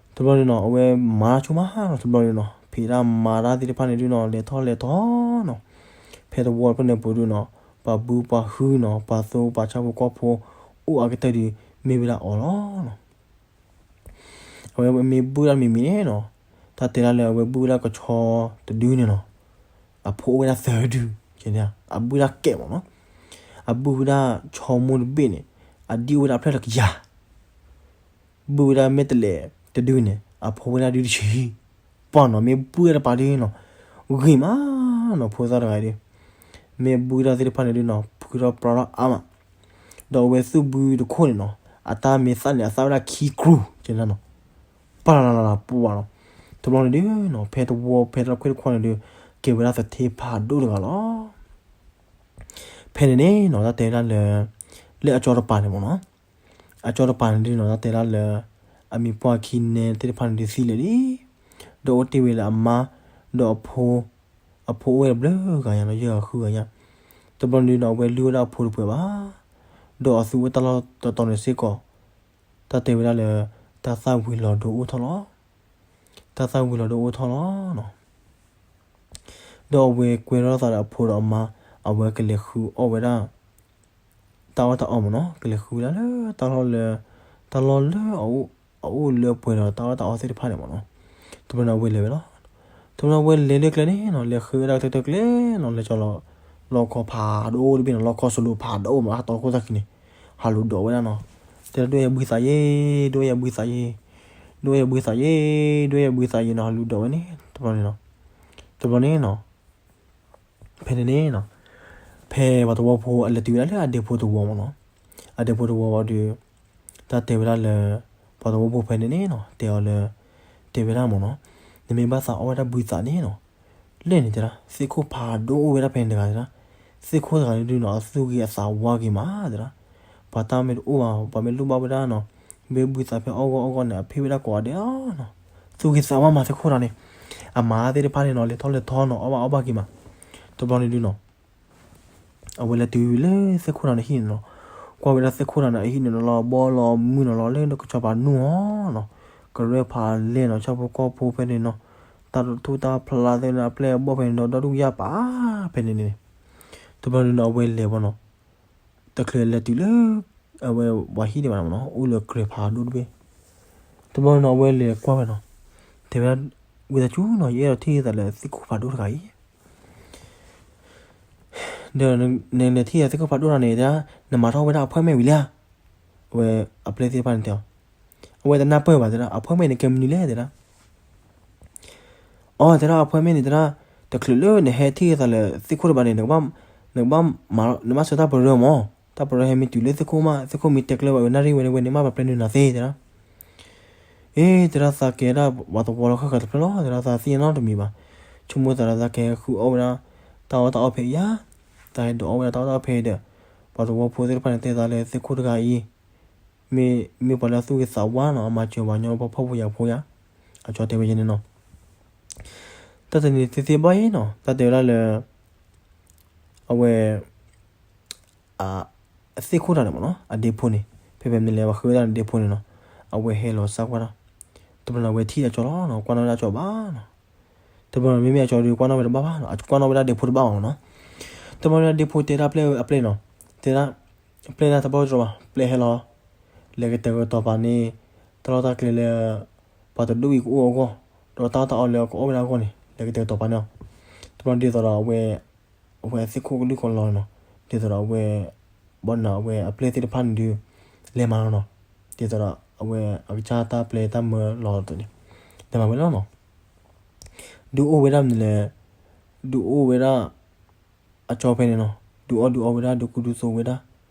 တဘျီန့ၣ်နီၤ အဝဲမၤတၢ်ဆိမးနီၤ, တဘျီန့ၣ်နီၤ ဖံးတၢ်မၤတၢ်သ့ၣ်တဖၣ်န့ၣ်ဒုနီၤ လဲၤထီၣ်လဲၤထီနီၤ, ဖဲသဝီတဖျၢၣ်န့ၣ်ပူၤဒုနီၤ ပှၤဘုပှၤဟုနီၤ ပှၤသိပှၤဆၣ်ဖိကီၢ်ဖိ အိၣ်အါကတၢၢ်ဒု မ့ၢ်ဝဲဒၣ်အီၤလီၤနီၤ. အဝဲမ့ၢ်ဘုၣ်ဒၣ်မံၤမံၤန့ၣ်နီၤ, တၢ်တဲဒၣ်လၢအဝဲဘုၣ်ဝဲဒၣ်ကဆီတဒုန့ၣ်နီၤ, အဖိအိၣ်ဝဲဒၣ်သၢဒု, အဘုၣ်ဒၣ်ကဲးမးနီၤ, အဘုၣ်ဝဲဒၣ်ဆီမိၢ်တဘ့ၣ်န့ၣ် အဒံၣ်အိၣ်ဝဲဒၣ်ဖျၢၣ်တကယၤ ဘုၣ်ဝဲဒၣ်မ့ၢ်တလဲၤတဒုန့ၣ် အဖိဝဲဒၣ်ဒုတဆံ, ပှၤနီၤ မ့ၢ်ဘုၣ်ဝဲဒၣ်တပၤဒုနီၤ, ဂ့ၤမးနီၤ ဖိသၣ်တဂၤအံၤဒု, မ့ၢ်ဘုၣ်ဝဲဒၣ်သ့ၣ်တဖၣ်န့ၣ်ဒုနီၤ ဖုထီၣ်ပြးထီၣ်အါမး, ဒီးအဝဲသူၣ်ဘုတခိၣ်န့ၣ်နီၤ အတၢ်မ့ၢ်သၣ်န့ၣ် အသၣ်ဝဲဒၣ်ခံကရူၢ်ကဲနီၤ, ပှၤလၢ်လၢ်လၢ်လၢ် ပှၤနီၤ, တဘျီန့ၣ်ဒုနီၤ ဖဲသဝီဖဲတၢ်ခွဲးတခွီန့ၣ်ဒု ကဲဝဲဒၣ်သထ့ဖးဒိၣ်တဂၤလီၤ. ဖဲန့ၣ်န့ၣ်နီၤ တၢ်တဲဒၣ်လၢ လၢအကၠီတပၤန့ၣ်မးနီၤ, အကၠီတပၤန့ၣ်ဒုနီၤ တၢ်တဲဒၣ်လၢ အမံၤပှၢ်ခံနဲသ့ၣ်တဖၣ်န့ၣ်ဒုသံလၢာ်လံ, ဒီးအိၣ်တ့ၢ်ဝဲလၢအမါ, ဒီးအဖိ, အဖိအိၣ်ဝဲတဘျုးဂၤညါနီၤ ယဲၢ်ဂၤဃုဂၤညါ, တဘျီန့ၣ်ဒုနီၤ အဝဲလုၢ်ဝဲဒၣ်အဖိတပှဲၤဘၣ်, ဒီးအသူဝဲတၢ်လီၢ်တတီၤန့ၣ်စ့ၢ်ကီး, တၢ်တဲဝဲဒၣ်လၢ တၢ်သၣ်ဝံၤလီၤဒိအိၣ်ထီၣ်လီၤ, တၢ်သၣ်ဝံၤလီၤဒိအိၣ်ထီၣ်လီၤနီၤ. ဒီးအဝဲကွဲထီၣ်သးဒီးအဖိဒီးအမါ, အဝဲကလဲၤဃုအီၣ်ဝဲဒၣ် တၢ်အီၣ်တၢ်အီမးနီၤ, ကလဲၤဃုဝဲဒၣ်လၢတၢ်လီၢ်လၢ, တၢ်လီၢ်လၢအအိၣ်, အအိၣ်လၢပှဲၤဒီးတၢ်အီၣ်တၢ်အီသ့ၣ်တဖၣ်န့ၣ်မးနီၤ, တဘျီန့ၣ်အဝဲလဲၤဝဲလီၤ. တဘျီန့ၣ်အဝဲလဲၤလၢကျဲန့ၣ်နီၤ လဲၤဃုဝဲဒၣ်ကတၢၢ်တၢၢ်ကျဲနီၤ လဲၤကၠီလီၤ, လီခီဖးဒိၣ်တဘ့ၣ်နီၤ လီခီစလိၤဖးဒိၣ်မး ဟးတီခိၣ်သၣ်ခံန့ၣ်, ဟးလူၤဒိးဝဲဒၣ်နီၤ, တဲဒၣ်ဒိၣ်ယၤဘှံးသးယ့, ဒိၣ်ယၤဘှံးသးယ့, ဒိၣ်ယၤဘှံးသးယ့, ဒိၣ်ယၤဘှံးသးယ့နီၤ ဟးလူၤဒိးဝဲန့ၣ် တဘျီန့ၣ်နီၤ, တဘျီန့ၣ်နီၤ ဖဲန့ၣ်န့ၣ်နီၤ, ဖဲပှၤသဝီဖိအလဲၤတုၤဝဲဒၣ်လၢအဒဲဖိသဝီမးနီၤ, အဒဲဖိသဝီဝံၤဒီး, တၢ်တဲဝဲဒၣ်လၢ, ပှၤသဝီဖိဖဲန့ၣ်န့ၣ်နီၤ တဲအီၤလၢ တဲဝဲဒၣ်မ့ၢ်နီၤ, နမ့ၢ်ဘၣ်သးအီၣ်ဝဲဒၣ်ဘုသးန့ၣ်နီၤ, လၢန့ၣ်တဲဒၣ် သ့ၣ်ခိၣ်ဖးဒိၣ်အိၣ်ဝဲဒၣ်ဖဲန့ၣ်တဂၤတဲဒၣ်, သ့ၣ်ခိၣ်တဂၤန့ၣ်ဒုးနီၤ အသူၣ်ဂ့ၤအသးဝါဂ့ၤမးတဲဒၣ်, ပှၤတၢ်မ့ၢ်တအိၣ်ဘၣ် ပှၤမ့ၢ်လိၣ်ဘၣ်ဝဲဒၣ်နီၤ, ဘၣ်ဘုသးဖဲအီၣ်ဂီၢ်အီၣ်ဂီၢ်န့ၣ် အဖ့ၣ်ဝဲဒၣ်ကိးဂၤဒဲးလီၤနီၤ, သူၣ်ဂ့ၤသးဝါမးသ့ၣ်ခိၣ်တဂၤန့ၣ်, အမါသ့ၣ်တဖၣ်န့ၣ်နီၤ လဲၤထီၣ်လဲၤထီနီၤ အီၣ်ဘၣ်အီၣ်ဘၣ်က့ၤမး, တဘျီန့ၣ်ဒုးနီၤ အဝဲလဲၤတုၤလၢသ့ၣ်ခိၣ်တဂၤန့ၣ်ဟံၣ်န့ၣ်လီၤ, ကွၢ်ဝဲဒၣ်သ့ၣ်ခိၣ်တဂၤန့ၣ်အဟံၣ်န့ၣ်လီၤ ဘီလီၤမုၢ်န့ၣ်လီၤ လၢကစီၤပၤနူၢ်အီၤနီၤ, ကရၢၢ်ဖးလဲၢ်နီၤ ဆၣ်ဖိကီၢ်ဖိဖဲန့ၣ်နီၤ, တၢ်ထူၣ်တၢ်ဖျးသ့ၣ်န့ၣ် အပျဲၢ်အဘီၣ်ဖဲန့ၣ်ဒီး ဒီဒူၣ်ယၢ်ပာ်ဖဲန့ၣ်န့ၣ်, တဘျီန့ၣ်နီၤ အဝဲလဲၤဘၣ်နီၤ, တချုးလဲၤတုၤလၢ အဝဲပှၤဟံၣ်န့ၣ်ဘၣ်နီၤ အိၣ်လၢကြဲၤဖးဒိၣ်တဘ့ၣ်, တဘျီန့ၣ်နီၤ အဝဲလဲၤကွၢ်ဝဲနီၤ, တဲဝဲဒၣ် ဝံသးစူၤနီၤ ယအဲၣ်ဒိးထံၣ်သးလၢသ့ၣ်ခိၣ်ဖးဒိၣ်တဂၤအံၤ ဒီးနလဲၤထံၣ်ယၤသ့ၣ်ခိၣ်ဖးဒိၣ်တဂၤန့ၣ် တဲဒၣ် နမၤထီၣ်ဝဲဒၣ်အ appointment ဝံၤလံဧါ, အဝဲအပျဲၢ်သ့ၣ်တဖၣ်န့ၣ်တဲအီၤ, အဝဲတနၢ်ပၢၢ်ဘၣ်တဲဒၣ် appointment န့ၣ်ကဲမနုၤလဲၣ်တဲဒၣ်, အီ တဲဒၣ် appointment န့ၣ်တဲဒၣ်, တချုးလၢနဟဲထံၣ်သးလၢသ့ၣ်ခိၣ်တဂၤန့ၣ် နကဘၣ်မၤ နဘၣ်ဆှၢတၢ်ပရၢမး, တၢ်ပရၢဟဲမ့ၢ်တုၤလၢသ့ၣ်ခိၣ်မး သ့ၣ်ခိၣ်မ့ၢ်တဲကျၢၤဘၣ်ဝဲနၣ်ရံၣ်ဝဲန့ၣ် ဝဲန့ၣ်မ့ၢ်ပှၤပျဲနုာ်နၤသ့တဲဒၣ် အ့ တဲဒၣ်သးကဲဒၣ်ပှၤသဝီလီၤဃၣ်ဃၣ်တဖျၢၣ်လီၤ တဲဒၣ်သးသ့ၣ်ညါနီတမံၤဘၣ်, ဆိကမိၣ်သးဒီးသးကဟဲဃုအီၣ်ဝဲဒၣ် တၢ်အီၣ်တၢ်အီဖဲအံၤဧါ, သးဟဲဒုးအီၣ်ဝဲဒၣ်တၢ်အီၣ်တၢ်အီဖဲအံၤဒီး ပှၤသဝီဖိသ့ၣ်တဖၣ်န့ၣ် တဲသးလၢသ့ၣ်ခိၣ်တဂၤအံၤ မ့ၢ် မ့ၢ်ပှၤလၢအသူၣ်ဂ့ၤသးဝါနီၤ အမၤစၢၤပှၤညီပှၤဖှီၣ်ဖိယာ်ဖိယါ, အကၠီတဲဝဲယဲန့ၣ်နီၤ, တၢ်တနံၤသ့သ့ဘၣ်အံၤနီၤ တၢ်တဲဝဲဒၣ်လၢ အဝဲ အသ့ၣ်ခိၣ်တဂၤန့ၣ်မ့ၢ်နီၤ အဒ့ဖိန့ၣ် ဖဲဖဲမ့ၢ်လဲၤပှၤဃုဝဲဒၣ်န့ၣ်ဒ့ဖိန့ၣ်နီၤ, အဝဲဟဲလီၤစၢ်ကွၢ်တၢ်, တဘျီန့ၣ် အဝဲထံၣ်အကၠီလီၤနီၤ ကွၢ်နီၣ်ဝဲဒၣ်အကၠီဘၣ်နီၤ, တဘျီန့ၣ် မ့မ့ၢ်အကၠီဒုးကွၢ်နီၣ်ဝဲတဘၣ်ဘၣ်နီၤ အကွၢ်နီၣ်ဝဲဒၣ်ဒ့ဖိတဘၣ်ဘၣ်နီၤ, တဘျီန့ၣ်ဒ့ဖိတဲဒၣ်ပျဲၢ်အပျဲၢ်နီၤ, တဲဒၣ် ပျဲၢ်ဒၣ်တဘၣ်တြီဘၣ် ပျဲၢ်ဟဲလီၤ, လဲၤကတဲာ်ကတီၤပာ်န့ၢ် တၢ်လီၢ်တၢ်ကျဲလၢ ပှၤတဒူၣ်အံၤကအိၣ်အဂီၢ်, ဒီးတၢ်အီၣ်တၢ်အီလၢအကအီၣ်ဝဲဒၣ်အဂီၢ်န့ၣ် လဲၤကတဲာ်ကတီၤပာ်န့ၢ်အီၤ, တဘျီဒ်သိးဒီးအဝဲ အဝဲအသ့ၣ်ခိၣ်ကလုၢ်ကီၤလီၤနီၤ, ဒ်သိးဒီးအဝဲ ဘၣ်နၤအဝဲအပျဲၢ်သ့ၣ်တဖၣ်န့ၣ်ဒုး လဲၤမၤလီၤနီၤ, ဒ်သိးဒီးအဝဲအကစၢ်တၢ်ပျဲတၢ်မၢလီၤတန့ၣ် လဲၤမၤဝဲလီၤနီၤ, ဒုးအိၣ်ဝဲဒၣ်မနုၤလဲၣ်, ဒုးအိၣ်ဝဲဒၣ် အကၠီဖဲန့ၣ်နီၤ, ဒုးအီၣ်ဒုးအီဝဲဒၣ် ဒုးကူဒုးသိးဝဲဒၣ်,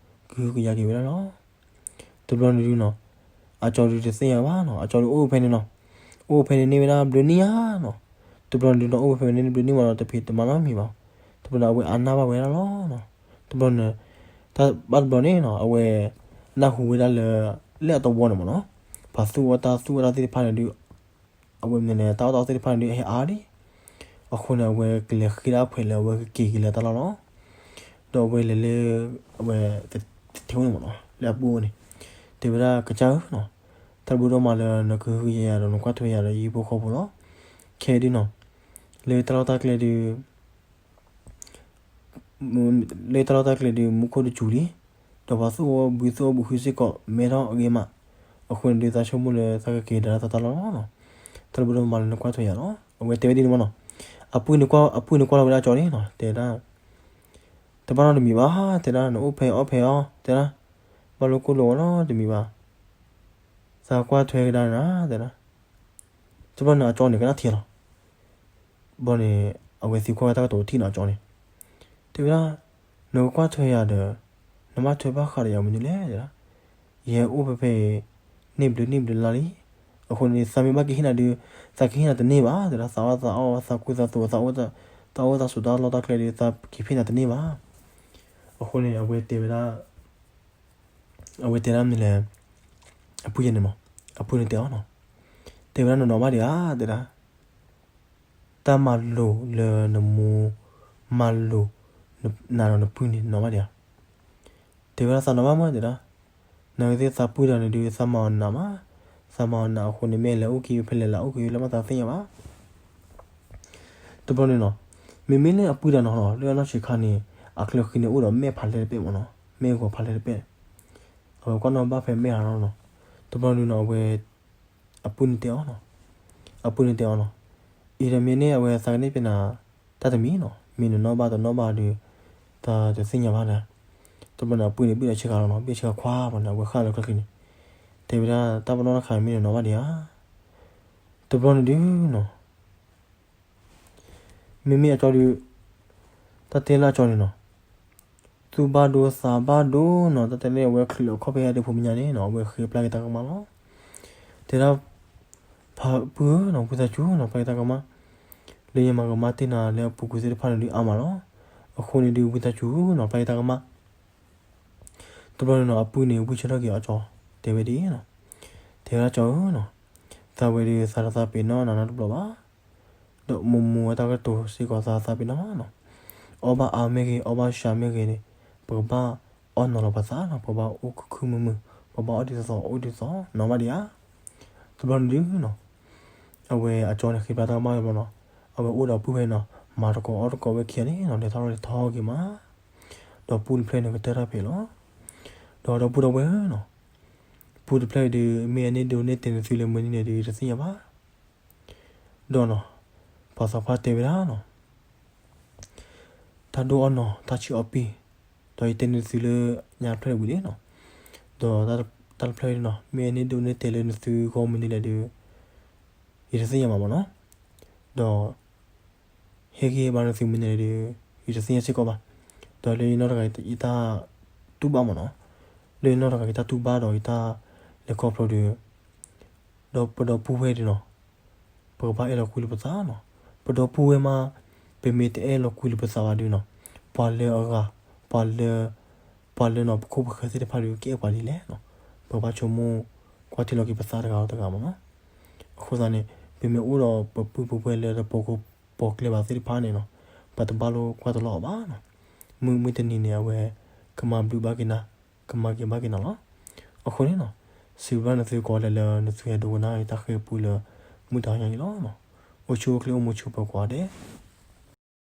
ကဟုကယာ်က့ၤဝဲဒၣ်လီၤ. တဘျီန့ၣ်ဒုးနီၤ, အကၠီဒုးတသ့ၣ်ညါဘၣ်နီၤ, အကၠီဒုးအိၣ်ဖဲန့ၣ်နီၤ, အိၣ်ဖဲန့ၣ်န့ၢ်ဝဲဒၣ်ဘျုးနံၣ်ဧါနီၤ, တဘျီန့ၣ်ဒုးနီၤ အိၣ်ဖဲန့ၣ်န့ၢ်ဘျုးနံၣ်မးဒီး တဖံးတမၤနီတမံၤဘၣ်, တဘျီန့ၣ် အဝဲအါနၢ်ဘၣ်ဝဲဒၣ်လီၤနီၤ, တဘျီန့ၣ် တၢ်ဘၣ်တဘျီန့ၣ်နီၤ အဝဲ နၢ်ဟူဝဲဒၣ်လၢ လၢအသဝီန့ၣ်မးနီၤ, ပှၤသူၣ်အီၣ်တၢ်သူၣ်အီၣ်တၢ်သ့ၣ်တဖၣ်န့ၣ်ဒုး အဝဲမ့ၢ်န့ၣ် တၢ်အီၣ်တၢ်အီသ့ၣ်တဖၣ်န့ၣ်ဒုး ဟဲအါဒံး, အဃိန့ၣ် အဝဲကလဲၤဃ့ဒၣ်အဖှဲးလၢအဝဲကက့ၤက့ၤလၢတၢ်လီၢ်လီၤ. ဒီးအဝဲလဲၤလၢ အဝဲ တထံဝဲန့ၣ်မးနီၤ လၢအပူၤန့ၣ်, တဲဝဲဒၣ်ကစၢ်ဧၢနီၤ, တၢ်ဘျုးဒိၣ်မးလၢနကဟုကယာ်ယၤဒီးနကွၢ်ထွဲယၤဒီးဟံၣ်ဖိဃီဖိလီၤ. ခဲအံၤဒုးနီၤ, လၢတၢ်လီၢ်တၢ်ကျဲဒုး လၢတၢ်လီၢ်တၢ်ကျဲဒုး မူခိၣ်တစူၤလံ, ဒီးပှၤသူၣ်အိၣ်ဘှံးသူၣ်အိၣ်ဘှံးဟုစ့ၢ်ကီး မဲထီၣ်အဂ့ၤမး, အဃိန့ၣ်ဒုးသးဆိကမိၣ်လၢသးကက့ၤကဒါတၢ်လီၢ်လီၤ. တၢ်ဘျုးဒိၣ်မးလၢနကွၢ်ထွဲယၤလီၤ. အဝဲတဲဝဲဒ်န့ၣ်မးနီၤ, အပုၢ်န့ၣ်ကွၢ် အပုၢ်န့ၣ်ကွၢ်လီၤဝဲဒၣ်အကၠီန့ၣ်နီၤ တဲဒၣ် တဘၣ်နီတမံၤဘၣ်, တဲဒၣ် နအိၣ်ဖဲအီၣ်ဖဲအီ တဲဒၣ် ဘၣ်လိၣ်ကိၢ်လိာ်ဝဲနီတမံၤဘၣ်, သးကွၢ်ထွဲကဒါနၤ တဲဒၣ်, တဘျီန့ၣ်အကၠီန့ၣ်ကနၣ်ထံလီၤ. ဘျီန့ၣ် အဝဲသံကွၢ်ဝဲတၢ်ကတိၤထံၣ်နီၤအကၠီန့ၣ်, တဲဝဲဒၣ် နကကွၢ်ထွဲယၤဒီး နဘၣ်ထွဲဘၣ်ဃးဒီးယၤမနုၤလဲၣ် တဲဒၣ်, ယဟဲအိၣ်ဖဲဖဲအံၤ န့ၢ်ဘျုးနံၣ်ဘျုးလါလံ, အဃိန့ၣ် သးမ့ၢ်ဘၣ်ကဟ့ၣ်နၤဒုး သးကဟ့ၣ်နၤတန့ၢ်ဘၣ် တဲဒၣ်, သးအီၣ်သးအီ သးကူသးသိး သးအိၣ်သးဆိးတၢ်လီၢ်တၢ်ကျဲဒုး သးက့ၤဟ့ၣ်နၤတန့ၢ်ဘၣ်. အဃိန့ၣ် အဝဲတဲဝဲဒၣ် အဝဲတဲဒၣ်မနုၤလဲၣ်, အပုၢ်ယဲန့ၣ်မး, အပုၢ်န့ၣ်တဲအီၤနီၤ, တဲဝဲဒၣ်နနီၢ်ဘၣ်ဒံးဧါ တဲဒၣ်, တၢ်မၤလိာ်လၢနမိၢ် မၤလိာ် နၤဒီးနပုၢ်န့ၣ် နနီၢ်ဘၣ်ဒံးဧါ, တဲဝဲဒၣ်သးနီၢ်ဘၣ်မး တဲဒၣ်, နာ်က့သ့ၣ်သးပုၢ်တဂၤန့ၣ်ဒုး သးမၤအီၤနးမး, သးမၤအီၤနးအဃိန့ၣ် မ့ၢ်အလဲၤအိၣ်က့ၤဖဲလဲၣ်လဲၣ်အိၣ်က့ၤဖဲလဲၣ်မးသးသ့ၣ်ညါဘၣ် တဘျီန့ၣ်နီၤ, မ့မ့ၢ်လၢအပုၢ်တဂၤနီၤနီၤ လၢအနီၢ်ဆံးခါန့ၣ် အချၢဃံန့ၣ်အိၣ်ဒီးမဲာ်ဖးလဲၢ်တပဲၢ်မးနီၤ, မဲာ်ဂီၤဖးလဲၢ်တပဲၢ်, အဝဲကွၢ်နီၣ်ဘၣ်ဖဲမဲာ်ဟးနီၤနီၤ, တဘျီန့ၣ်နီၤ အဝဲ အပုၢ်န့ၣ်တဲအီၤနီၤ, အပုၢ်န့ၣ်တဲအီၤနီၤ, အံၤဒီးမ့ၢ်န့ၣ် အဝဲသးကန့ၢ်ပျဲနၤ တၢ်တမံၤနီၤ, မ့ၢ်နနီၢ်ဘၣ်တနီၢ်ဘၣ်ဒီး သးတသ့ၣ်ညါဘၣ်ဒီး, တဘျီန့ၣ် အပုၢ်န့ၣ်ဘ့ၣ်ဒီးဆ့ကၤလီၤနီၤ, ဘ့ၣ်ဆ့ကၤခွါဘၣ်န့ၣ် အဝဲဃၣ်လၢချၢဃံန့ၣ်, တဲဝဲဒၣ်တၢ်ပနီၣ်တခါန့ၣ် မ့ၢ်နနီၢ်ဘၣ်ဒံးဧါ, တဘျီန့ၣ်ဒုးနီၤ မ့မ့ၢ်အကၠီဒုး, တၢ်တဲလၢအကၠီန့ၣ်နီၤ, သူၣ်ဘၣ်ဒိသးဘၣ်ဒိနီၤ, တၢ်တဲလၢအဝဲချုးလီၤခီၣ်ဖဲအဒ့ဖိမဲာ်ညါန့ၣ်နီၤ, အဝဲဃ့ပျၢ်က့ၤတၢ်ကမၣ်လီၤ. တဲဒၣ် ဖးပုၢ်ဧၢနီၤ ဝံသးစူၤနီၤ ပျၢ်ယတၢ်ကမၣ်, လၢယမၤကမၣ်တ့ၢ်နၤလၢအပူၤကွံာ်သ့ၣ်တဖၣ်န့ၣ်ဒုးအါမးလီၤ. အဃိန့ၣ်ဒုး ဝံသးစူၤနီၤ ပျၢ်ယတၢ်ကမၣ်. တဘျီန့ၣ်နီၤ အပုၢ်န့ၣ် ဝံၢ်ဆၢထီၣ်က့ၤအီၤကၠီ, တဲဝဲဒ်အံၤနီၤ, တဲဝဲဒၣ် ကၠီဧၢနီၤ, သးဝဲဒုးသးတသးပ့ၤနီၣ်နၤနီတဘျီဘၣ်. ဒီးမိၢ်မိၢ်အတၢ်ကတိၤစ့ၢ်ကီးသးသးပ့ၤနီၣ်နီၤ, အီၣ်ဘၣ်အါမ့ၢ်ဂ့ၤ အီၣ်ဘၣ်စှၤမ့ၢ်ဂ့ၤန့ၣ် ပကဘၣ်အီၣ်နီၤလီၤပသးနီၤ, ပကဘၣ်အိၣ်ခုၣ်ခုၣ်မုာ်မုာ်, ပဘၣ်အီၣ်ဒ်သိးသိး အိၣ်ဒ်သိးသိးနီၤ ဘၣ်ဒံးဧါ. တဘျီန့ၣ်ဒုးနီၤ အဝဲအကၠီန့ၣ် ဃ့ဘါတၢ်ကမၣ်ဝဲဘျီနီၤ, အဝဲအိၣ်ဒီးပုၢ်ဝဲၢ်နီၤ, မၤတကိးအီၣ်တကိးဝဲခံဂၤန့ၣ်နီၤ လဲၤထီၣ်လဲၤထီက့ၤမး. ဒီးပုၢ်တဖျၢၣ်န့ၣ် ကတၢၢ်တၢ်ဖဲးလီၤ. ဒီးဒီပုၢ်ဒီဝဲၢ်နီၤ, ပုၢ်တဖျၢၣ်အံၤဒုး မ့ၢ်အန့ၢ်ဒိးန့ၢ်တဲာ်နသုလၢမုၢ်နံၤန့ၣ်ဒုး ယတသ့ၣ်ညါဘၣ်. ဒီးနီၤ ပှၤသးပှၢ်တဲဝဲဒၣ်နီၤ, တၢ်ဒိၣ်အီၣ်နီၤ တၢ်ဆံးအီၣ်ပံၢ်, ဒီးယတဲန့ၢ်နသုလၢညါတဖျၢၣ်ဝံၤန့ၣ်နီၤ, ဒီးတၢ်တဖျၢၣ်အံၤနီၤ မ့ၢ်အန့ၢ်ဒိးန့ၢ်တဲာ်လၢနသုဂီၢ်မုၢ်နံၤလဲၣ်ဒုး ယတသ့ၣ်ညါဘၣ်မးနီၤ. ဒီး ဟ့ၣ်ဂံၢ်ဟ့ၣ်ဘါနသုမုၢ်နံၤလဲၣ်ဒုး ယတသ့ၣ်ညါစ့ၢ်ကီးဘၣ်. ဒီးလၢယနီၢ်တဂၤ ယတၢ်တူၢ်ဘၣ်မးနီၤ, လၢယနီၢ်တဂၤ ယတၢ်တူၢ်ဘၣ်ဒီးယတၢ်လဲၤခီဖျိဒုး ဒီးပဒီပုၢ်ဝဲၢ်ဒုးနီၤ, ပကဘၣ်အဲၣ်လီၤကွံလိာ်ပသးနီၤ. ပဒီပုၢ်ဝဲၢ်မး ပမ့ၢ်တအဲၣ်လီၤကွံလိာ်ပသးဘၣ်ဒုးနီၤ, ပှၤလၢအဂၤ, ပှၤလၢ, ပှၤလၢနီၤ ပခိၣ်ပဃၢၤသ့ၣ်တဖၣ်ဒုး ကအဲၣ်ပှၤဒ်လဲၣ်နီၤ. ပကဘၣ်ဆိကမိၣ်ကွၢ်ထံလီၤက့ၤပသးတဂၤဒီးတဂၤမးနီၤ. အဃိသတးန့ၣ် ပမ့ၢ်အိၣ်ဒီးပပုၢ်ပဝဲၢ်လၢတပိာ်ခိၣ်ပိာ်ကျဲဘၣ်သ့ၣ်တဖၣ်န့ၣ်နီၤ, ပတဘၣ်လိာ်ကွၢ်တလီၤအီၤဘၣ်နီၤ. မုၢ်မုၢ်တနံၤန့ၣ် အဝဲကမၤဘျုးဘၣ်က့ၤနၤ, ကမၤဂ့ၤဘၣ်က့ၤနၤလီၤ. အဃိန့ၣ်နီၤ, စံးဘျုးဘၣ်နသုကိးဂၤဒဲးလၢနသုဟဲဒိကနၣ်တၢ်ဃဲၤပူလၢ မုၢ်တဟါညါအံၤလီၤ. အိၣ်ဆူၣ်အိၣ်ချ့အိၣ်မုာ်ဆူၣ်ပှဲၤကိးဂၤဒဲး.